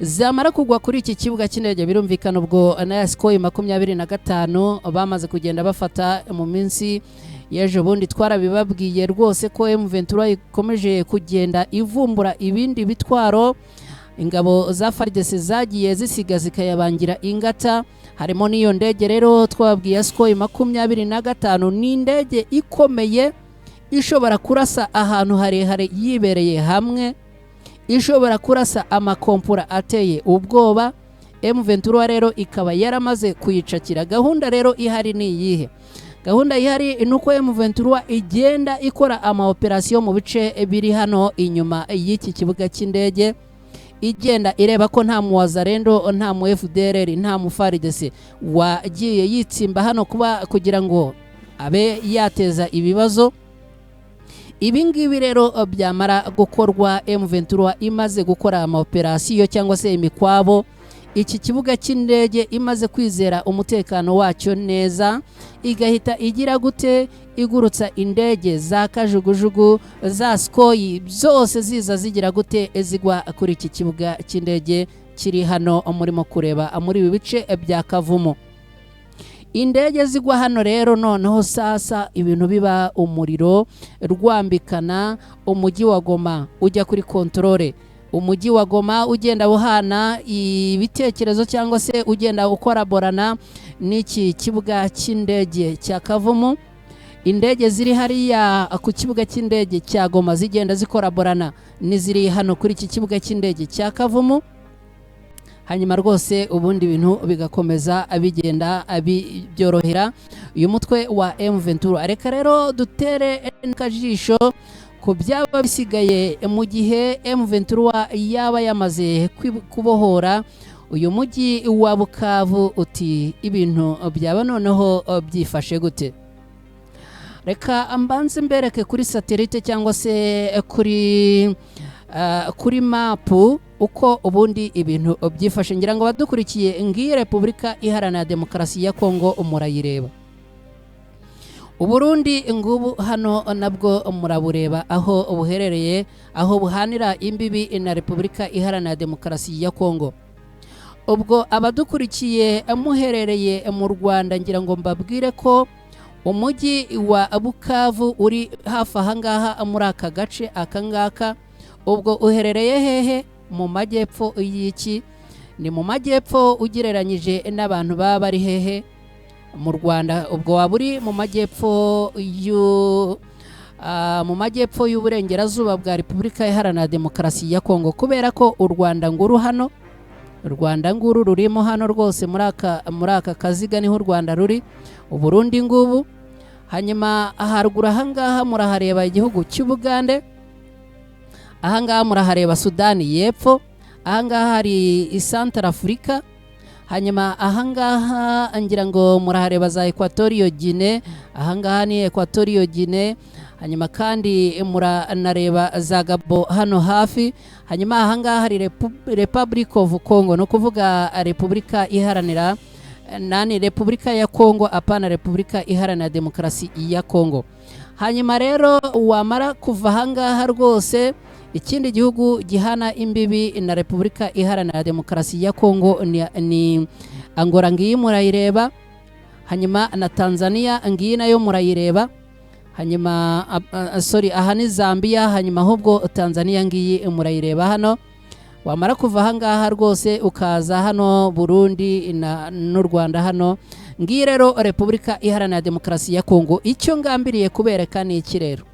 Zamara kugwa kuri iki kibuga cy'indege, birumvikana ubwo na Sukhoi 25 bamaze kugenda bafata mu minsi y'ejo bundi. Twarabibabwiye rwose ko M23 ikomeje kugenda ivumbura ibindi bitwaro ingabo za FARDC zagiye zisiga zikayabangira ingata, harimo n'iyo ndege rero twababwiye Sukhoi 25. Ni indege ikomeye ishobora kurasa ahantu harehare yibereye hamwe, ishobora kurasa amakompura ateye ubwoba. M23 rero ikaba yaramaze kuyicakira. Gahunda rero ihari ni iyihe? Gahunda ihari ni uko M23 igenda ikora ama operasiyo mu bice biri hano inyuma y'iki kibuga cy'indege, igenda ireba ko nta mu Wazalendo, nta mu FDLR, nta mu FARDC wagiye yitsimba hano kuba kugira ngo abe yateza ibibazo. Ibi ngibi rero byamara gukorwa, M23 imaze gukora ama operasiyo cyangwa se imikwabo, iki kibuga cy'indege imaze kwizera umutekano wacyo neza, igahita igira gute? Igurutsa indege za kajugujugu za Sukhoi zose ziza zigira gute? Zigwa kuri iki kibuga cy'indege kiri hano murimo kureba muri ibi bice bya Kavumu. Indege zigwa hano rero noneho sasa ibintu biba umuriro rwambikana. Umujyi wa Goma ujya kuri controle, umujyi wa Goma ugenda uhana ibitekerezo cyangwa se ugenda ukoraborana n'iki kibuga cy'indege cya Kavumu. Indege ziri hariya ku kibuga cy'indege cya Goma zigenda zikoraborana n'iziri hano kuri iki kibuga cy'indege cya Kavumu. Hanyuma rwose ubundi ibintu bigakomeza bigenda byorohera uyu mutwe wa M23. Reka rero dutere akajisho ku byaba bisigaye mu gihe M23 yaba yamaze kubohora uyu mujyi wa Bukavu. Uti ibintu byaba noneho byifashe gute? Reka mbanze mbereke kuri satelite cyangwa se kuri mapu uko ubundi ibintu byifashe. Ngira ngo badukurikiye, ngiyi Repubulika Iharanira Demokarasi ya Kongo murayireba, Uburundi ngubu hano nabwo murabureba aho buherereye, aho buhanira imbibi na Repubulika Iharanira Demokarasi ya Kongo. Ubwo abadukurikiye muherereye mu Rwanda, ngira ngo mbabwire ko umujyi wa Bukavu uri hafi ahangaha muri aka gace akangaka. Ubwo uherereye hehe? Mu majyepfo y'iki? Ni mu majyepfo ugereranyije n'abantu baba bari hehe mu Rwanda. Ubwo waba uri mu majyepfo mu majyepfo y'uburengerazuba bwa Repubulika Iharanira Demokarasi ya Kongo, kubera ko u Rwanda nguru hano, u Rwanda nguru rurimo hano rwose muri aka kaziga niho u Rwanda ruri, Uburundi ngubu. Hanyuma haruguru ahangaha murahareba igihugu cy'Ubugande, ahangaha murahareba Sudani y'Epfo, ahangaha hari Central Africa. Hanyuma ahangaha ngira ngo murahareba za Equatorial Guinea, ahangaha ni Equatorial Guinea. Hanyuma kandi muranareba za Gabo hano hafi. Hanyuma ahangaha hari Republic of Congo, ni ukuvuga Repubulika Iharanira nani, Repubulika ya Congo, apana Repubulika Iharanira Demokarasi ya Congo. Hanyuma rero wamara kuva ahangaha rwose, ikindi gihugu gihana imbibi na Repubulika Iharanira Demokarasi ya Congo ni Angola, ngiyi murayireba. Hanyuma na Tanzania ngiyi nayo murayireba. Hanyuma sorry, aha ni Zambia. Hanyuma ahubwo Tanzania ngiyi murayireba hano. Wamara kuva ahangaha rwose ukaza hano Burundi n'u Rwanda hano, ngiyi rero Repubulika Iharanira Demokarasi ya Kongo. Icyo ngambiriye kubereka ni iki rero?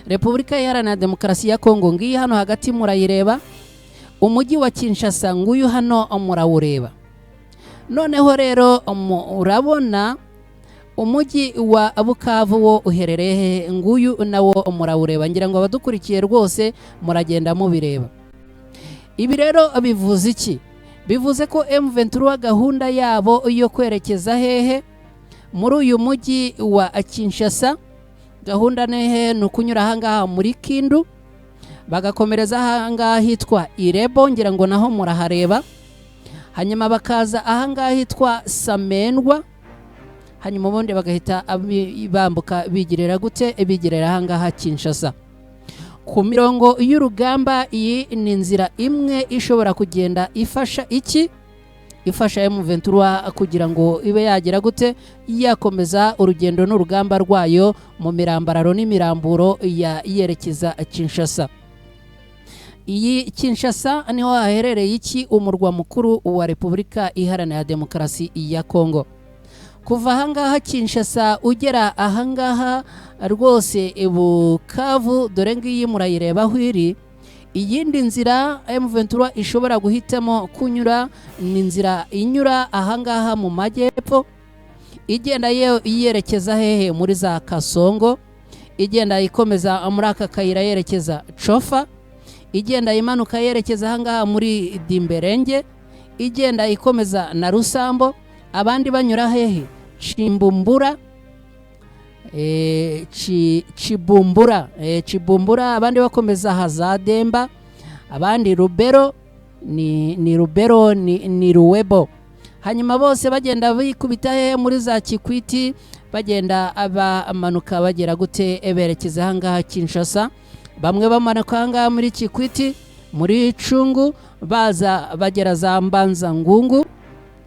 Repubulika Iharanira Demokarasi ya Kongo ngiyi hano hagati murayireba. Umujyi wa Kinshasa nguyu hano murawureba. Noneho rero urabona umujyi wa Bukavu wo uherereye hehe? Nguyu nawo murawureba. Ngira ngo abadukurikiye rwose muragenda mubireba. Ibi rero bivuze iki? Bivuze ko M23 gahunda yabo yo kwerekeza hehe? Muri uyu mujyi wa Kinshasa. Gahunda nehe? Ni ukunyura ahangaha muri Kindu, bagakomereza ahangaha hitwa Irebo, ngira ngo naho murahareba. Hanyuma bakaza ahangaha hitwa Samendwa, hanyuma ubundi bagahita bambuka bigirira gute? Bigirira ahangaha Kinshasa. Ku mirongo y'urugamba iyi ni inzira imwe ishobora kugenda ifasha iki? Ifasha M23 kugira ngo ibe yagira gute? Yakomeza urugendo n'urugamba rwayo mu mirambararo n'imiramburo ya yerekeza Kinshasa. Iyi Kinshasa niho haherereye iki? Umurwa mukuru wa Repubulika Iharanira Demokarasi ya Kongo. Kuva ahangaha Kinshasa ugera ahangaha rwose Bukavu, dore ngiyi murayireba aho iri. Iyindi nzira M23 ishobora guhitamo kunyura ni inzira inyura ahangaha mu majyepfo, igenda yerekeza hehe? Muri za Kasongo, igenda ikomeza muri aka kayira yerekeza Cofa, igenda imanuka yerekeza ahangaha muri Dimberenge, igenda ikomeza na Rusambo. Abandi banyura hehe? Chimbumbura, Chibumbura, Chibumbura. Abandi bakomeza Hazademba, abandi Rubero, ni Rubero, ni Ruwebo. Hanyuma bose bagenda bikubita hehe? Muri za Kikwiti, bagenda bamanuka bagera gute? Berekeza ahangaha Kinshasa. Bamwe bamanuka ahangaha muri Kikwiti, muri Cungu, baza bagera za Mbanza Ngungu,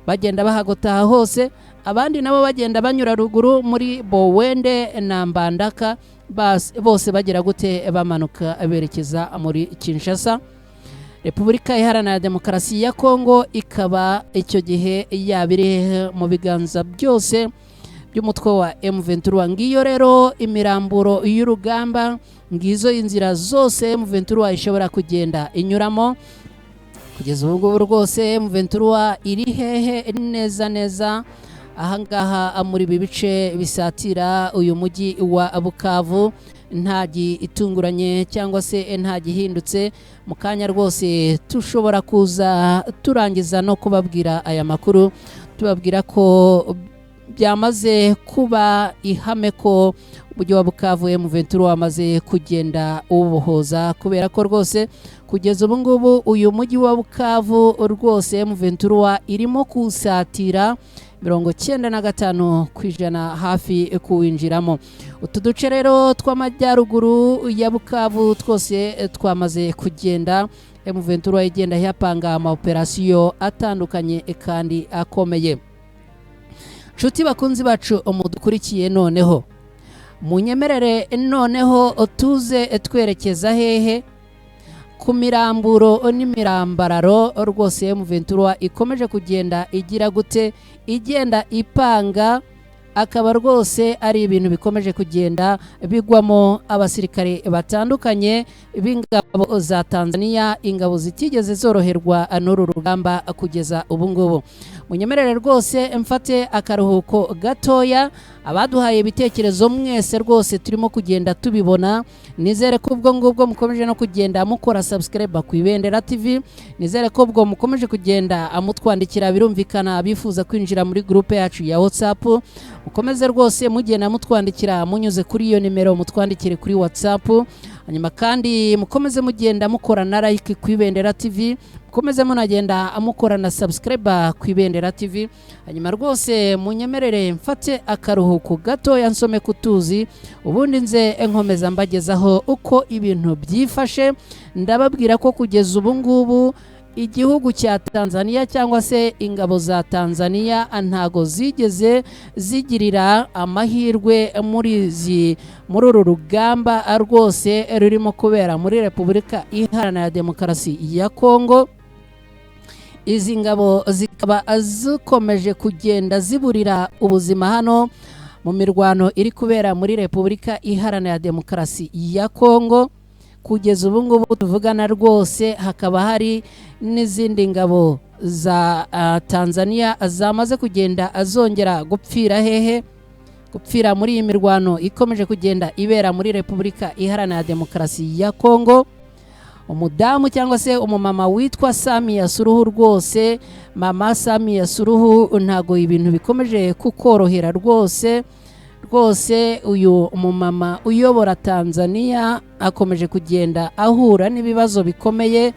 bagenda bahagotaha hose. Abandi nabo bagenda banyura ruguru muri Bowende na Mbandaka, bose bagera gute? Bamanuka berekeza muri Kinshasa. Repubulika Iharanira Demokarasi ya Kongo ikaba icyo gihe yabiri mu biganza byose by'umutwe wa M23. Ngiyo rero imiramburo y'urugamba, ngizo inzira zose M23 ishobora kugenda inyuramo. Kugeza ubu ngubu rwose M23 iri hehe neza neza? Ahangaha muri ibi bice bisatira uyu mujyi wa Bukavu, nta gitunguranye cyangwa se nta gihindutse. Mu kanya rwose tushobora kuza turangiza no kubabwira aya makuru, tubabwira ko byamaze kuba ihame ko umujyi wa Bukavu M23 wamaze kugenda uwubohoza, kubera ko rwose kugeza ubu ngubu uyu mujyi wa Bukavu rwose M23 irimo kusatira 95% hafi kuwinjiramo. Utu duce rero tw'amajyaruguru ya Bukavu twose twamaze kugenda M23 igenda yapanga ama operasiyo atandukanye kandi akomeye. Nshuti bakunzi bacu mudukurikiye, noneho munyemerere noneho tuze twerekeza hehe? Ku miramburo n'imirambararo rwose M23 ikomeje kugenda igira gute? Igenda ipanga Akaba rwose ari ibintu bikomeje kugenda bigwamo abasirikare batandukanye b'ingabo za Tanzania, ingabo zitigeze zoroherwa n'uru rugamba kugeza ubu ngubu. Munyemerere rwose mfate akaruhuko gatoya. Abaduhaye ibitekerezo mwese rwose turimo kugenda tubibona. Nizere ko ubwo ngubwo mukomeje no kugenda mukora subscribe ku Ibendera TV. Nizere ko ubwo mukomeje kugenda mutwandikira, birumvikana abifuza kwinjira muri groupe yacu ya WhatsApp, mukomeze rwose mugenda mutwandikira munyuze kuri iyo nimero, mutwandikire kuri WhatsApp. Hanyuma kandi mukomeze mugenda mukora na like ku Ibendera TV, mukomeze munagenda mukora na subscribe ku Ibendera TV. Hanyuma rwose munyemerere mfate akaruhuko gatoya, nsome kutuzi, ubundi nze nkomeza mbagezaho uko ibintu byifashe. Ndababwira ko kugeza ubu ngubu igihugu cya Tanzania cyangwa se ingabo za Tanzania ntago zigeze zigirira amahirwe muri uru rugamba rwose rurimo kubera muri Repubulika Iharanira Demokarasi ya Kongo. Izi ngabo zikaba zikomeje kugenda ziburira ubuzima hano mu mirwano iri kubera muri Repubulika Iharanira Demokarasi ya Kongo. Kugeza ubu ngubu tuvugana rwose hakaba hari n'izindi ngabo za Tanzania zamaze kugenda zongera gupfira hehe? Gupfira muri iyi mirwano ikomeje kugenda ibera muri Repubulika Iharanira Demokarasi ya Kongo. Umudamu cyangwa se umumama witwa Samia Suluhu, rwose mama Samia Suluhu, ntago ibintu bikomeje kukorohera rwose. Rwose uyu mumama uyobora Tanzania akomeje kugenda ahura n'ibibazo bikomeye.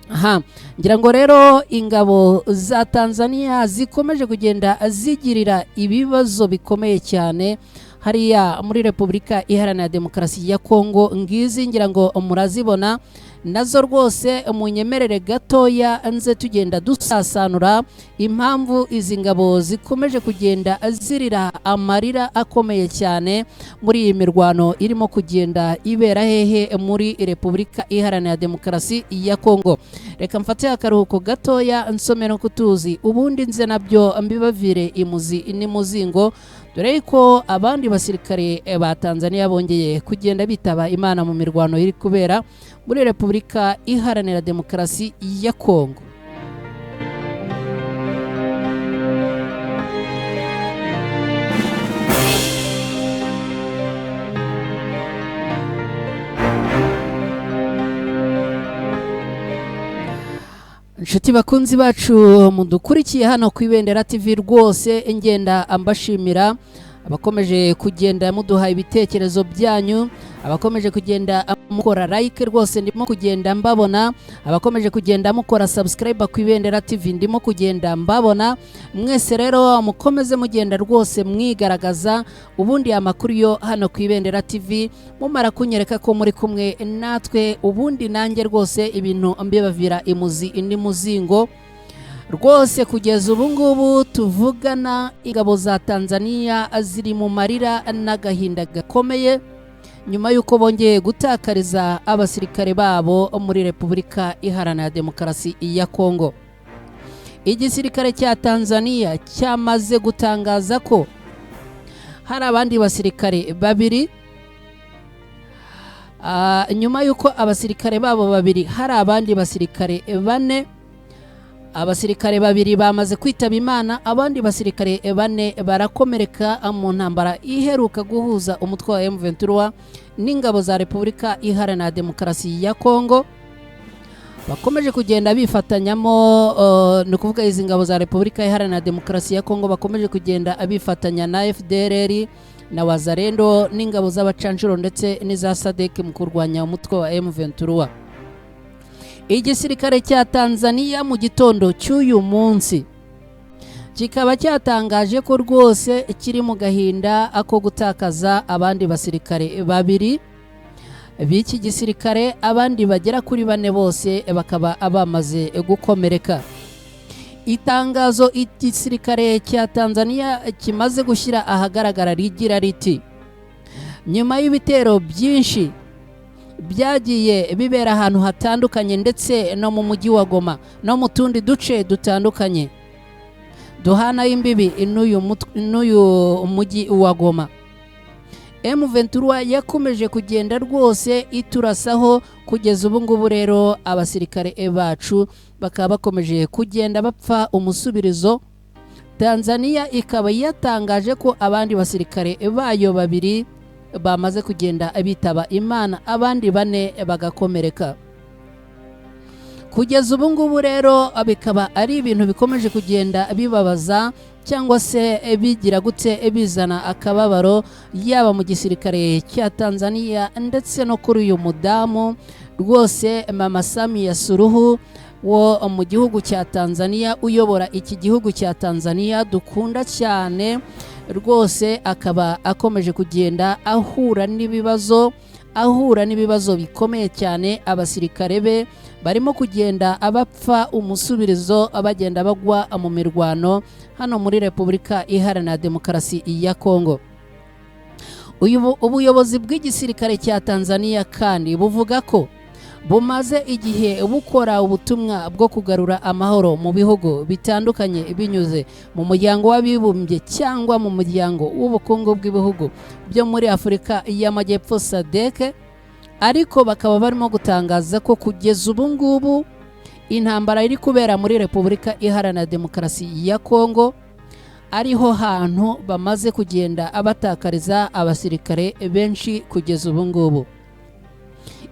Aha ngira ngo rero ingabo za Tanzania zikomeje kugenda zigirira ibibazo bikomeye cyane hariya muri Repubulika Iharanira Demokarasi ya Kongo. Ngizi ngira ngo murazibona nazo rwose, munyemerere gatoya nze tugenda dusasanura impamvu izi ngabo zikomeje kugenda zirira amarira akomeye cyane muri iyi mirwano irimo kugenda ibera hehe? Muri Repubulika Iharanira Demokarasi ya Kongo. Reka mfate akaruhuko gatoya, nsome no kutuzi, ubundi nze nabyo mbibavire imuzi n'imuzingo, dore ko abandi basirikare ba Tanzania bongeye kugenda bitaba Imana mu mirwano iri kubera muri Repubulika Iharanira Demokarasi ya Kongo. Inshuti bakunzi bacu mudukurikiye hano ku Ibendera TV, rwose ngenda mbashimira abakomeje kugenda muduha ibitekerezo byanyu, abakomeje kugenda mukora like, rwose ndimo kugenda mbabona, abakomeje kugenda mukora subscribe ku Ibendera TV, ndimo kugenda mbabona mwese. Rero mukomeze mugenda rwose mwigaragaza, ubundi amakuru yo hano ku Ibendera TV mumara kunyereka ko muri kumwe natwe, ubundi nanjye rwose ibintu mbibavira imuzi indi muzingo. Rwose kugeza ubu ngubu tuvugana, ingabo za Tanzania ziri mu marira n'agahinda gakomeye nyuma y'uko bongeye gutakariza abasirikare babo muri Repubulika Iharanira Demokarasi ya Kongo. Igisirikare cya Tanzania cyamaze gutangaza ko hari abandi basirikare babiri, nyuma y'uko abasirikare babo babiri, hari abandi basirikare bane. Abasirikare babiri bamaze kwitaba Imana, abandi basirikare bane barakomereka mu ntambara iheruka guhuza umutwe wa M23 n'ingabo za Repubulika Iharanira Demokarasi ya Kongo. Bakomeje kugenda bifatanyamo, ni ukuvuga izi ngabo za Repubulika Iharanira Demokarasi ya Kongo bakomeje kugenda bifatanya na FDLR na Wazalendo n'ingabo z'abacanshuro ndetse n'iza SADC mu kurwanya umutwe wa M23. Igisirikare cya Tanzania mu gitondo cy'uyu munsi kikaba cyatangaje ko rwose kiri mu gahinda ako gutakaza abandi basirikare babiri b'iki gisirikare, abandi bagera kuri bane bose bakaba bamaze gukomereka. Itangazo igisirikare cya Tanzania kimaze gushyira ahagaragara rigira riti: nyuma y'ibitero byinshi byagiye bibera ahantu hatandukanye ndetse no mu mujyi wa Goma no mu tundi duce dutandukanye, Duhana imbibi n'uyu mujyi wa Goma. M23 yakomeje kugenda rwose iturasaho kugeza ubu ngubu. Rero abasirikare bacu bakaba bakomeje kugenda bapfa umusubirizo. Tanzania ikaba yatangaje ko abandi basirikare bayo 2 bamaze kugenda bitaba Imana, abandi 4 bagakomereka. Kugeza ubu ngubu rero bikaba ari ibintu bikomeje kugenda bibabaza cyangwa se bigira gute, bizana akababaro yaba mu gisirikare cya Tanzania ndetse no kuri uyu mudamu rwose Mama Samia Suluhu wo mu gihugu cya Tanzania, uyobora iki gihugu cya Tanzania dukunda cyane rwose, akaba akomeje kugenda ahura n'ibibazo bikomeye cyane. Abasirikare be barimo kugenda abapfa umusubirizo, bagenda bagwa mu mirwano hano muri Repubulika Iharanira Demokarasi ya Kongo. Ubuyobozi bw'igisirikare cya Tanzania kandi buvuga ko bumaze igihe bukora ubutumwa bwo kugarura amahoro mu bihugu bitandukanye binyuze mu muryango w'abibumbye cyangwa mu muryango w'ubukungu bw'ibihugu byo muri Afurika y'Amajyepfo SADC, ariko bakaba barimo gutangaza ko kugeza ubu ngubu intambara iri kubera muri Repubulika Iharanira Demokarasi ya Kongo ariho hantu bamaze kugenda abatakariza abasirikare benshi kugeza ubu ngubu.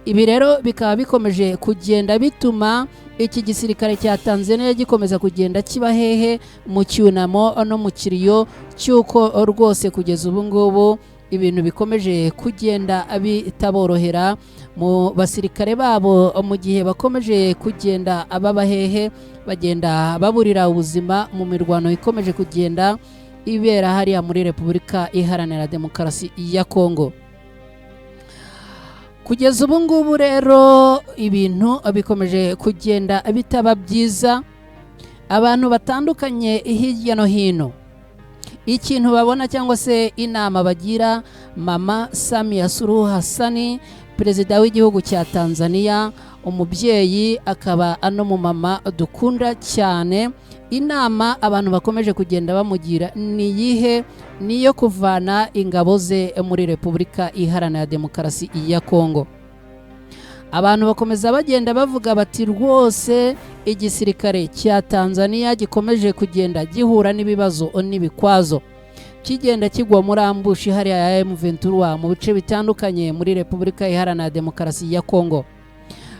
Ibi rero bikaba bikomeje kugenda bituma iki gisirikare cya Tanzania gikomeza kugenda kiba hehe mu cyunamo no mu kiriyo cy'uko rwose kugeza ubu ngubu ibintu bikomeje kugenda bitaborohera mu basirikare babo, mu gihe bakomeje kugenda ababa hehe bagenda baburira ubuzima mu mirwano ikomeje kugenda ibera hariya muri Repubulika Iharanira Demokarasi ya Kongo. Kugeza ubu ngubu rero ibintu bikomeje kugenda bitaba byiza. Abantu batandukanye hirya no hino ikintu babona cyangwa se inama bagira Mama Samia Suluhu Hassan, perezida w'igihugu cya Tanzania, umubyeyi akaba ano mu mama dukunda cyane, inama abantu bakomeje kugenda bamugira ni yihe? Niyo kuvana ingabo ze muri Repubulika Iharanira Demokarasi ya Kongo. Abantu bakomeza bagenda bavuga bati rwose igisirikare cya Tanzania gikomeje kugenda gihura n'ibibazo n'ibikwazo, kigenda kigwa muri ambushi hariya ya M23 mu bice bitandukanye muri Repubulika Iharanira Demokarasi ya Kongo,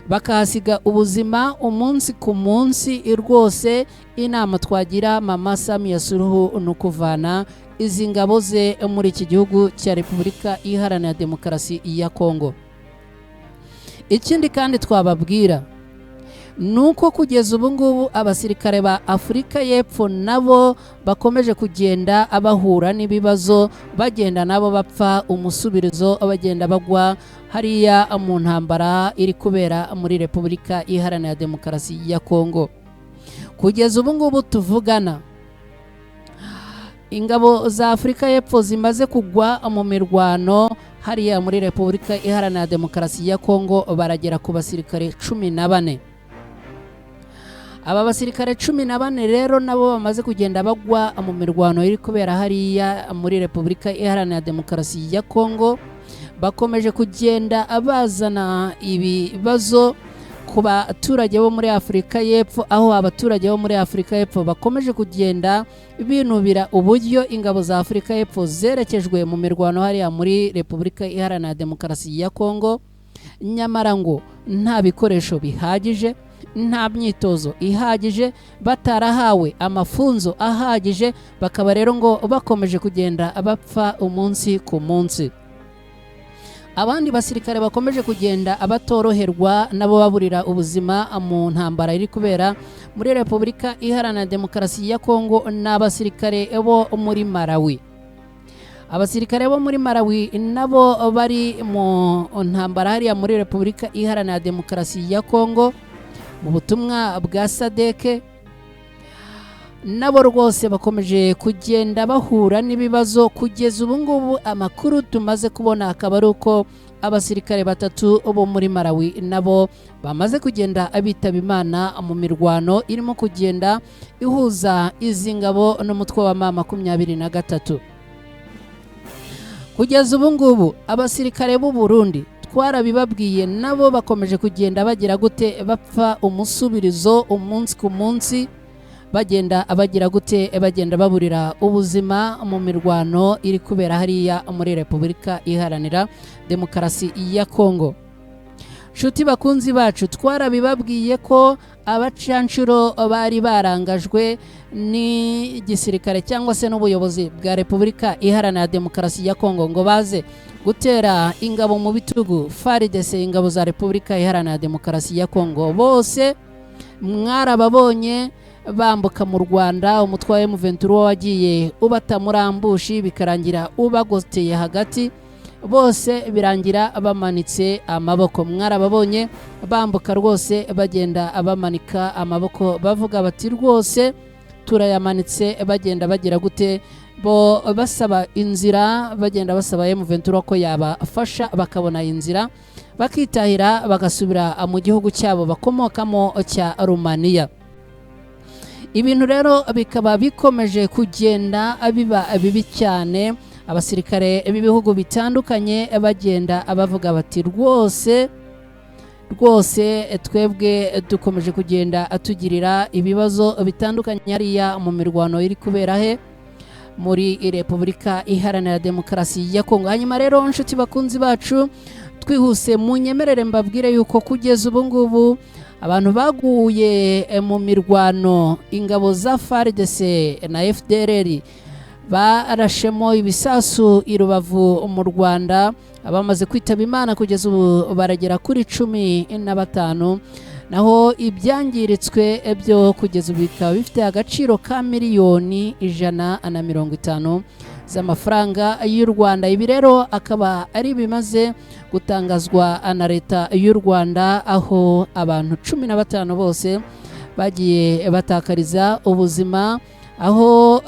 bakahasiga ubuzima umunsi ku munsi. Rwose inama twagira Mama Samia Suluhu ni ukuvana izi ngabo ze muri iki gihugu cya Repubulika Iharanira Demokarasi ya Kongo. Ikindi kandi twababwira nuko kugeza ubu ngubu abasirikare ba Afurika y'Epfo nabo bakomeje kugenda abahura n'ibibazo, bagenda nabo bapfa umusubirizo, bagenda bagwa hariya mu ntambara iri kubera muri Repubulika Iharanira Demokarasi ya Kongo. Kugeza ubu ngubu tuvugana, ingabo za Afurika y'Epfo zimaze kugwa mu mirwano hariya muri Repubulika Iharanira Demokarasi ya Kongo baragera ku basirikare 14. Aba basirikare 14 rero nabo bamaze kugenda bagwa mu mirwano iri kubera hariya muri Repubulika Iharanira Demokarasi ya Kongo, bakomeje kugenda abazana ibibazo ku baturage bo muri Afurika y'Epfo, aho abaturage bo muri Afurika y'Epfo bakomeje kugenda binubira uburyo ingabo za Afurika y'Epfo zerekejwe mu mirwano hariya muri Repubulika Iharanira Demokarasi ya Kongo, nyamara ngo nta bikoresho bihagije, nta myitozo ihagije, batarahawe amafunzo ahagije, bakaba rero ngo bakomeje kugenda bapfa umunsi ku munsi. Abandi basirikare bakomeje kugenda abatoroherwa nabo baburira ubuzima mu ntambara iri kubera muri Repubulika Iharanira Demokarasi ya Kongo n'abasirikare bo muri Malawi. Abasirikare bo muri Malawi nabo bari mu ntambara hariya muri Repubulika Iharanira Demokarasi ya Kongo mu butumwa bwa SADC, nabo rwose bakomeje kugenda bahura n'ibibazo. Kugeza ubu ngubu amakuru tumaze kubona akaba ari uko abasirikare 3 bo muri Malawi nabo bamaze kugenda bitaba Imana mu mirwano irimo kugenda ihuza izi ngabo n'umutwe wa M23. Kugeza ubu ngubu abasirikare b'u Burundi twarabibabwiye nabo bakomeje kugenda bagira gute, bapfa umusubirizo umunsi ku munsi, bagenda bagira gute, bagenda baburira ubuzima mu mirwano iri kubera hariya muri Repubulika Iharanira Demokarasi ya Kongo. Nshuti bakunzi bacu, twarabibabwiye ko abacanshuro bari barangajwe n'igisirikare cyangwa se n'ubuyobozi bwa Repubulika Iharanira Demokarasi ya Kongo ngo baze gutera ingabo mu bitugu FARDC, ingabo za Repubulika Iharanira Demokarasi ya Kongo. Bose mwarababonye bambuka mu Rwanda, umutwe wa M23 wagiye ubata muri ambushi bikarangira ubagoteye hagati, bose birangira bamanitse amaboko. Mwarababonye bambuka rwose bagenda bamanika amaboko bavuga bati rwose turayamanitse, bagenda bagira gute, bo basaba inzira, bagenda basaba M23 ko yabafasha bakabona inzira bakitahira bagasubira mu gihugu cyabo bakomokamo cya Romania. Ibintu rero bikaba bikomeje kugenda biba bibi cyane, abasirikare b'ibihugu bitandukanye bagenda bavuga bati rwose rwose twebwe dukomeje kugenda tugirira ibibazo bitandukanye hariya mu mirwano iri kubera he muri Repubulika Iharanira Demokarasi ya Kongo. Hanyuma rero nshuti bakunzi bacu, twihuse munyemerere mbabwire yuko kugeza ubu ngubu abantu baguye mu mirwano ingabo za FARDC na FDLR barashemo ibisasu i Rubavu mu Rwanda, abamaze kwitaba Imana kugeza ubu baragera kuri 15, naho ibyangiritswe byo kugeza ubu bikaba bifite agaciro ka miliyoni 150 z'amafaranga y'u Rwanda. Ibi rero akaba ari bimaze gutangazwa na leta y'u Rwanda, aho abantu 15 bose bagiye batakariza ubuzima, aho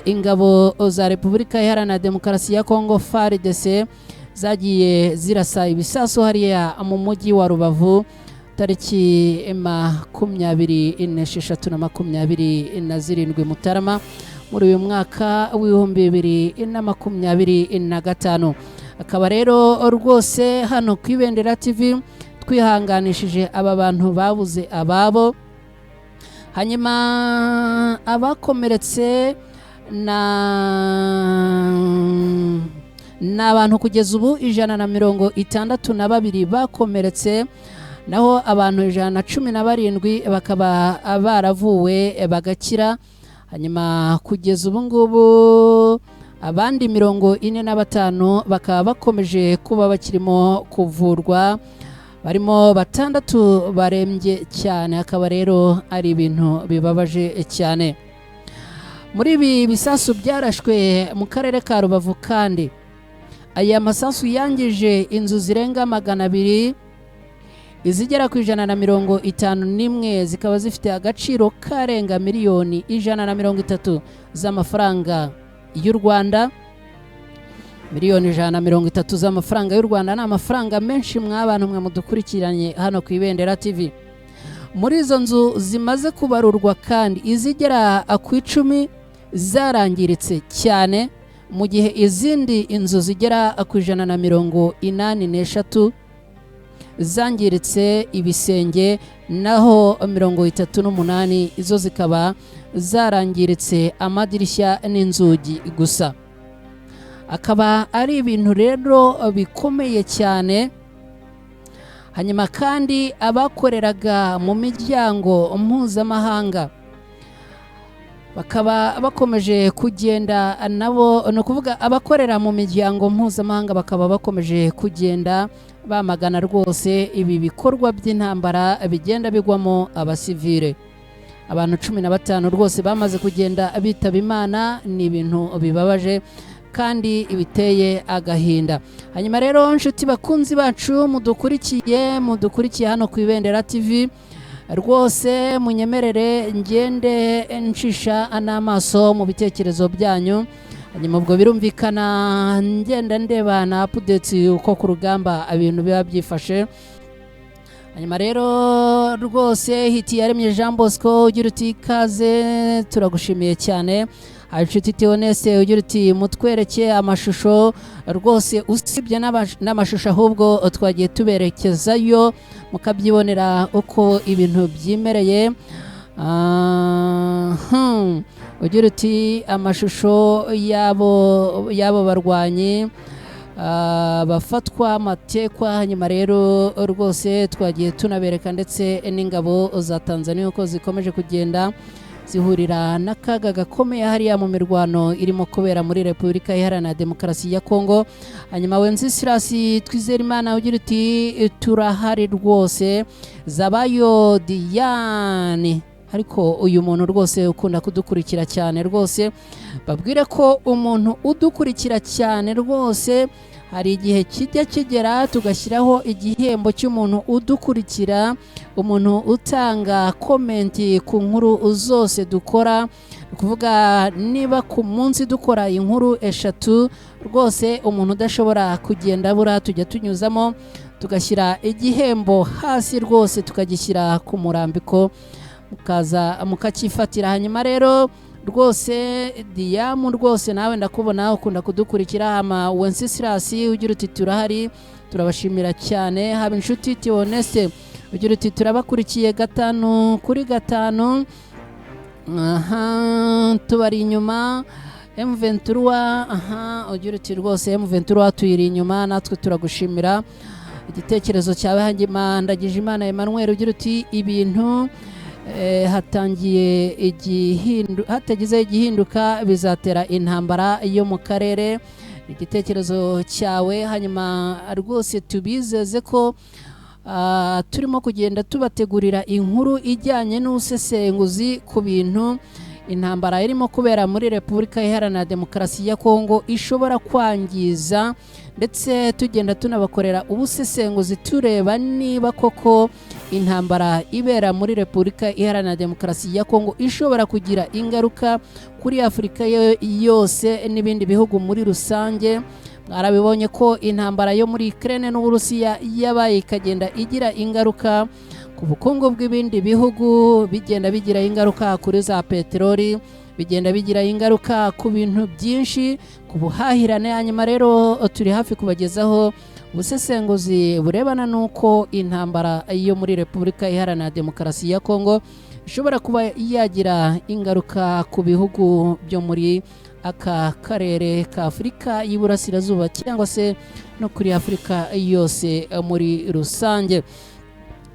ingabo za Repubulika Iharanira Demokarasi ya Kongo FARDC zagiye zirasa ibisasu hariya mu mujyi wa Rubavu tariki 26 na 27 Mutarama muri uyu mwaka w'2025. Akaba rero rwose hano ku Ibendera TV twihanganishije aba bantu babuze ababo. Hanyuma abakomeretse na abantu kugeza ubu 162 bakomeretse, naho abantu 117 bakaba baravuwe bagakira. Hanyuma kugeza ubu ngubu abandi 45 bakaba bakomeje kuba bakirimo kuvurwa, barimo 6 barembye cyane. Akaba rero ari ibintu bibabaje cyane. Muri ibi bisasu byarashwe mu karere ka Rubavu kandi aya masasu yangije inzu zirenga 200, izigera ku 151 zikaba zifite agaciro karenga miliyoni 130 z'amafaranga y'u Rwanda. Miliyoni 130 z'amafaranga y'u Rwanda ni amafaranga menshi mw'abantu mwe mudukurikiranye hano ku Ibendera TV. Muri izo nzu zimaze kubarurwa kandi izigera ku 10 zarangiritse cyane, mu gihe izindi inzu zigera ku 183 zangiritse ibisenge, naho 38 izo zikaba zarangiritse amadirishya n'inzugi gusa. Akaba ari ibintu rero bikomeye cyane. Hanyuma kandi abakoreraga mu miryango mpuzamahanga bakaba bakomeje kugenda nabo, ni ukuvuga abakorera mu miryango mpuzamahanga bakaba bakomeje kugenda bamagana rwose ibi bikorwa by'intambara bigenda bigwamo abasivile. Abantu 15 rwose bamaze kugenda bitaba Imana, ni ibintu bibabaje kandi biteye agahinda. Hanyuma rero nshuti bakunzi bacu mudukurikiye hano ku Ibendera TV, rwose munyemerere ngende ncisha n'amaso mu bitekerezo byanyu. Hanyuma ubwo birumvikana ngenda ndeba na update uko ku rugamba ibintu biba byifashe. Hanyuma rero rwose hiti yaremye Jean Bosco ugira uti ikaze, turagushimiye cyane. Inshuti Theoneste ugira uti mutwereke amashusho rwose, usibye n'amashusho ahubwo twagiye tuberekezayo mukabyibonera uko ibintu byimereye. Ugira uti amashusho y'abo barwanyi bafatwa amatekwa. Hanyuma rero rwose twagiye tunabereka ndetse n'ingabo za Tanzania uko zikomeje kugenda zihurira n'akaga gakomeye hariya mu mirwano irimo kubera muri Repubulika Iharanira Demokarasi ya Kongo. Hanyuma Wenceslas Twizerimana ugira uti turahari rwose. Zabayo Diane, ariko uyu muntu rwose ukunda kudukurikira cyane rwose, babwire ko umuntu udukurikira cyane rwose hari igihe kijya kigera tugashyiraho igihembo cy'umuntu udukurikira, umuntu utanga komenti ku nkuru zose dukora. Ni ukuvuga niba ku munsi dukora inkuru 3 rwose umuntu udashobora kugenda abura, tujya tunyuzamo tugashyira igihembo hasi rwose tukagishyira ku murambiko mukaza mukakifatira. Hanyuma rero rwose Diyamu rwose nawe ndakubona ukunda kudukurikira. Ama Wenceslas ugira uti turahari, turabashimira cyane. Haba inshuti Theoneste ugira uti turabakurikiye 5 kuri 5, aha tubari inyuma. M23, aha ugira uti rwose M23 tuyiri inyuma, natwe turagushimira igitekerezo cyawe. Hanyuma Ndagijimana Emmanuel ugira uti ibintu hatangiye hatagize igihinduka bizatera intambara yo mu karere. Igitekerezo cyawe. Hanyuma rwose tubizeze ko turimo kugenda tubategurira inkuru ijyanye n'ubusesenguzi ku bintu intambara irimo kubera muri Repubulika Iharanira Demokarasi ya Kongo ishobora kwangiza, ndetse tugenda tunabakorera ubusesenguzi tureba niba koko intambara ibera muri Repubulika Iharanira Demokarasi ya Kongo ishobora kugira ingaruka kuri Afurika yose n'ibindi bihugu muri rusange. Mwarabibonye ko intambara yo muri Ukraine n'Uburusiya yabaye ikagenda igira ingaruka ku bukungu bw'ibindi bihugu, bigenda bigira ingaruka kuri za peteroli, bigenda bigira ingaruka ku bintu byinshi, ku buhahirane. Hanyuma rero turi hafi kubagezaho ubusesenguzi burebana n'uko intambara yo muri Repubulika Iharanira Demokarasi ya Kongo ishobora kuba yagira ingaruka ku bihugu byo muri aka karere ka Afurika y'Iburasirazuba cyangwa se no kuri Afurika yose muri rusange.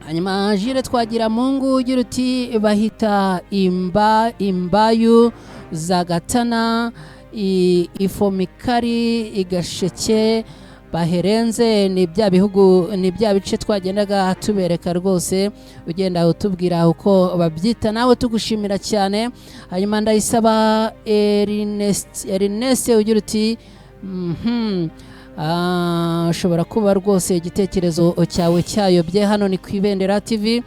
Hanyuma Jire Twagira Mungu ugira uti bahita imbayu za Gatana, ifomikari igasheke baherenze, ni bya bihugu, ni bya bice twagendaga tubereka rwose, ugenda utubwira uko babyita, nawe tugushimira cyane. Hanyuma Ndayisaba Ernest ugira uti ushobora kuba rwose igitekerezo cyawe cyayobye. Hano ni ku Ibendera TV.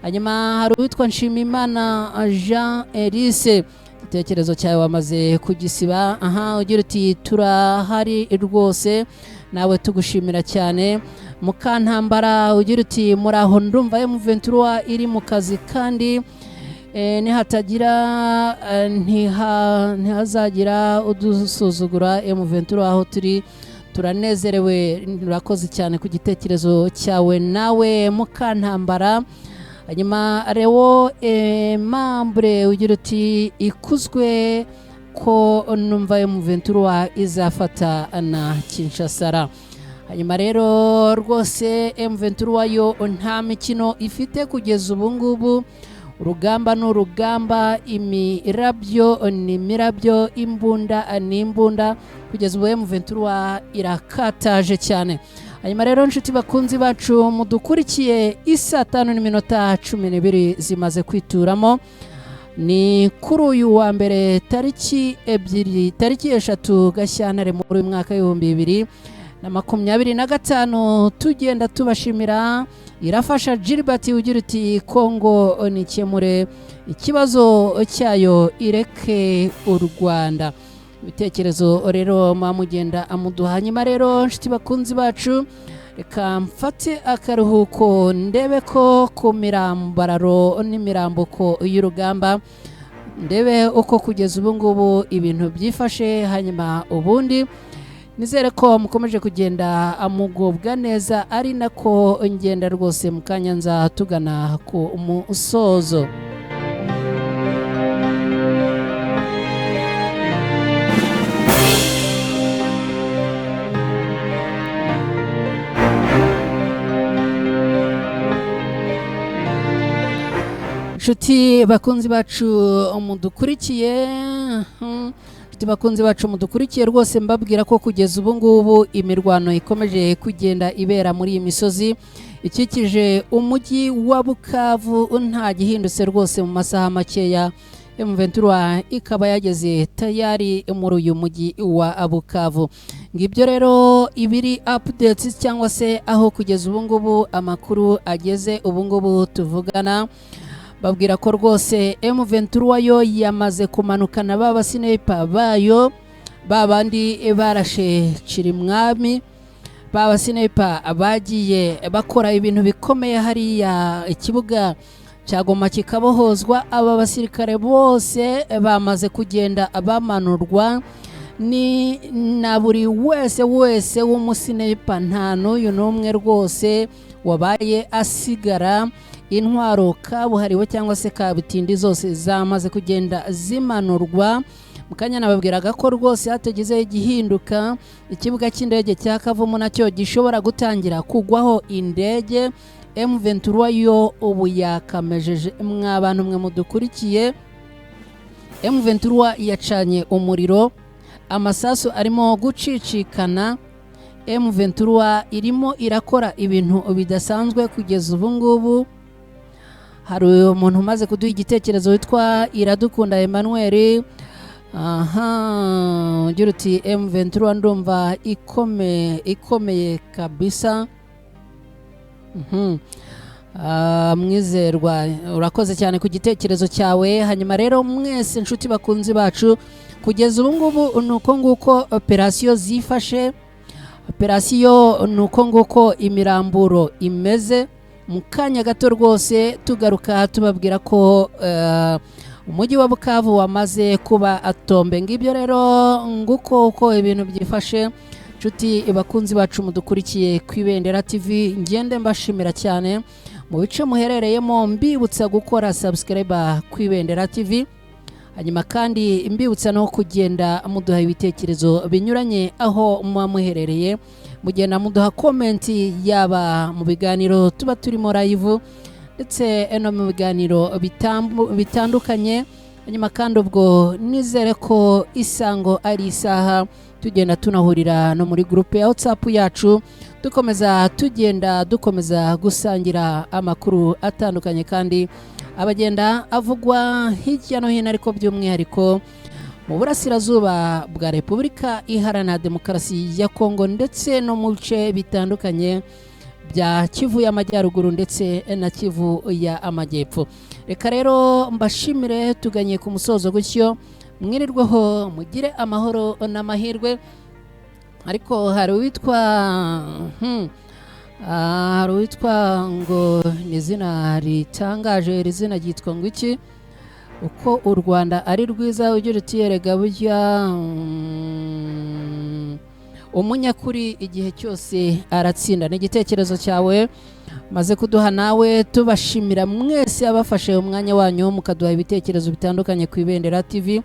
Hanyuma hari uwitwa Nshimimana Jean Elise, igitekerezo cyawe wamaze kugisiba. Aha ugira uti turahari rwose, nawe tugushimira cyane. Mukantambara ugira uti muraho, ndumva M23 iri mu kazi kandi nihatagira ntihazagira udusuzugura M23 aho turi turanezerewe. Urakoze cyane ku gitekerezo cyawe nawe Mukantambara. Hanyuma Leo Membre ugira uti ikuzwe ko numva M23 izafata na Kinshasa. Hanyuma rero rwose M23 yo nta mikino ifite kugeza ubu ngubu, urugamba ni urugamba, imirabyo ni imirabyo, imbunda ni imbunda. Kugeza ubu M23 irakataje cyane. Hanyuma rero nshuti bakunzi bacu mudukurikiye, isa 5:12 zimaze kwituramo. Ni kuri uyu wa mbere tariki 2 tariki 3 Gashyantare muri uyu mwaka 2025, tugenda tubashimira. Irafasha Gilbert ugira uti Kongo nikemure ikibazo cyayo ireke u Rwanda. Ibitekerezo rero mugenda amuduha. Hanyuma rero nshuti bakunzi bacu, reka mfate akaruhuko ndebe ko ku mirambararo n'imirambuko y'urugamba, ndebe uko kugeza ubu ngubu ibintu byifashe. Hanyuma ubundi nizere ko mukomeje kugenda amugubwa neza, ari nako ngenda rwose mu kanya nza tugana ku musozo. Inshuti bakunzi bacu mudukurikiye, inshuti bakunzi bacu mudukurikiye rwose, mbabwira ko kugeza ubu ngubu imirwano ikomeje kugenda ibera muri iyi misozi ikikije umujyi wa Bukavu, nta gihindutse rwose. Mu masaha makeya M23 ikaba yageze tayari muri uyu mujyi wa Bukavu. Ngibyo rero ibiri updates, cyangwa se aho kugeza ubu ngubu amakuru ageze ubu ngubu tuvugana. Babwira ko rwose M23 yo yamaze kumanukana ba basinepa bayo, ba bandi barashe Chirimwami, ba basinepa bagiye bakora ibintu bikomeye hariya ikibuga cya Goma kikabohozwa. Aba basirikare bose bamaze kugenda bamanurwa, ni na buri wese wese w'umusinepa, nta n'uyu n'umwe rwose wabaye asigara. Intwaro kabuhariwe cyangwa se kabutindi zose zamaze kugenda zimanurwa. Mu kanya nababwiraga ko rwose hatagize igihinduka, ikibuga cy'indege cya Kavumu nacyo gishobora gutangira kugwaho indege. M23 yo ubu yakamejeje. Mwa bantu mwe mudukurikiye, M23 yacanye umuriro, amasasu arimo gucicikana. M23 irimo irakora ibintu bidasanzwe kugeza ubu ngubu. Hari umuntu umaze kuduha igitekerezo witwa Iradukunda Emmanuel. Aha ugira uti M23 ndumva ikomeye kabisa. Mwizerwa, urakoze cyane ku gitekerezo cyawe. Hanyuma rero mwese inshuti bakunzi bacu, kugeza ubu ngubu ni uko nguko operasiyo zifashe, operasiyo ni uko nguko imiramburo imeze. Mu kanya gato rwose tugaruka tubabwira ko umujyi wa Bukavu wamaze kuba atombe. Ngibyo rero nguko uko ibintu byifashe. Nshuti bakunzi bacu mudukurikiye ku Ibendera TV, ngende mbashimira cyane mu bice muherereyemo, mbibutsa gukora subscribe ku Ibendera TV, hanyuma kandi mbibutsa no kugenda muduha ibitekerezo binyuranye aho muba muherereye, mugenda muduha komenti yaba mu biganiro tuba turimo live ndetse no mu biganiro bitandukanye. Hanyuma kandi ubwo nizere ko isango ari isaha tugenda tunahurira no muri groupe ya WhatsApp yacu, dukomeza tugenda dukomeza gusangira amakuru atandukanye kandi abagenda avugwa hirya no hino, ariko by'umwihariko mu burasirazuba bwa Repubulika Iharanira Demokarasi ya Kongo ndetse no mu bice bitandukanye bya Kivu y'Amajyaruguru ndetse na Kivu ya Amajyepfo. Reka rero mbashimire, tuganye ku musozo gutyo, mwirirweho mugire amahoro n'amahirwe. Ariko hari uwitwa hari uwitwa ngo ni izina ritangaje, iri zina ryitwa ngo iki? Uko u Rwanda ari rwiza, ugira uti erega burya umunyakuri igihe cyose aratsinda. Ni igitekerezo cyawe maze kuduha nawe, tubashimira mwese abafashe umwanya wanyu mukaduha ibitekerezo bitandukanye ku Ibendera TV,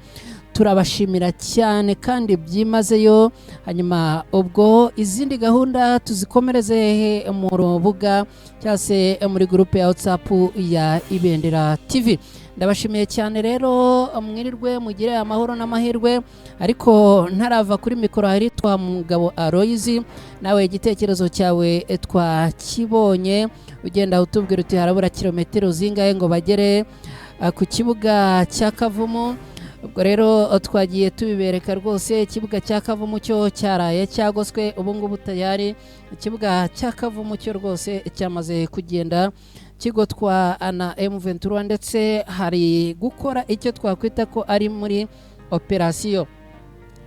turabashimira cyane kandi byimazeyo. Hanyuma ubwo izindi gahunda tuzikomereze mu rubuga cyangwa se muri groupe ya WhatsApp ya Ibendera TV. Ndabashimiye cyane rero, mwirirwe mugire amahoro n'amahirwe. Ariko ntarava kuri mikoro hari twa mugabo Aloyizi, nawe igitekerezo cyawe twakibonye, ugenda utubwira uti harabura kilometero zingahe ngo bagere ku kibuga cya Kavumu. Ubwo rero twagiye tubibereka rwose, ikibuga cya Kavumu cyo cyaraye cyagoswe, ubu ngubu tayari ikibuga cya Kavumu cyo rwose cyamaze kugenda kigotwa na M23, ndetse hari gukora icyo twakwita ko ari muri operasiyo.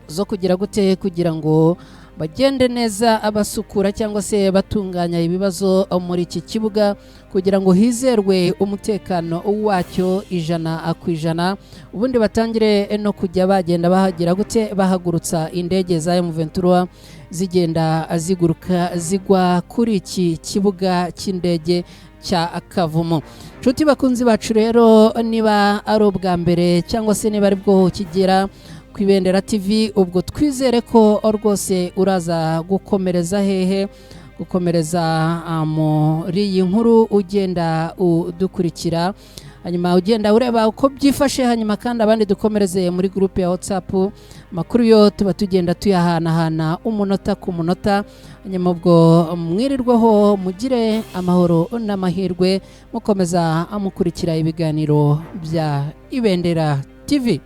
Zo kugira gute? Kugira ngo bagende neza abasukura cyangwa se batunganya ibibazo muri iki kibuga, kugira ngo hizerwe umutekano wacyo 100%, ubundi batangire no kujya bagenda bahagira gute, bahagurutsa indege za M23 zigenda ziguruka zigwa kuri iki kibuga cy'indege cya Kavumu. Nshuti bakunzi bacu rero, niba ari ubwa mbere cyangwa se niba ari bwo ukigera ku Ibendera TV, ubwo twizere ko rwose uraza gukomereza hehe, gukomereza muri iyi nkuru ugenda udukurikira, hanyuma ugenda ureba uko byifashe, hanyuma kandi abandi dukomereze muri groupe ya WhatsApp. Amakuru yo tuba tugenda tuyahanahana umunota ku munota. Hanyuma ubwo mwirirwaho, mugire amahoro n'amahirwe, mukomeza mukurikira ibiganiro bya Ibendera TV.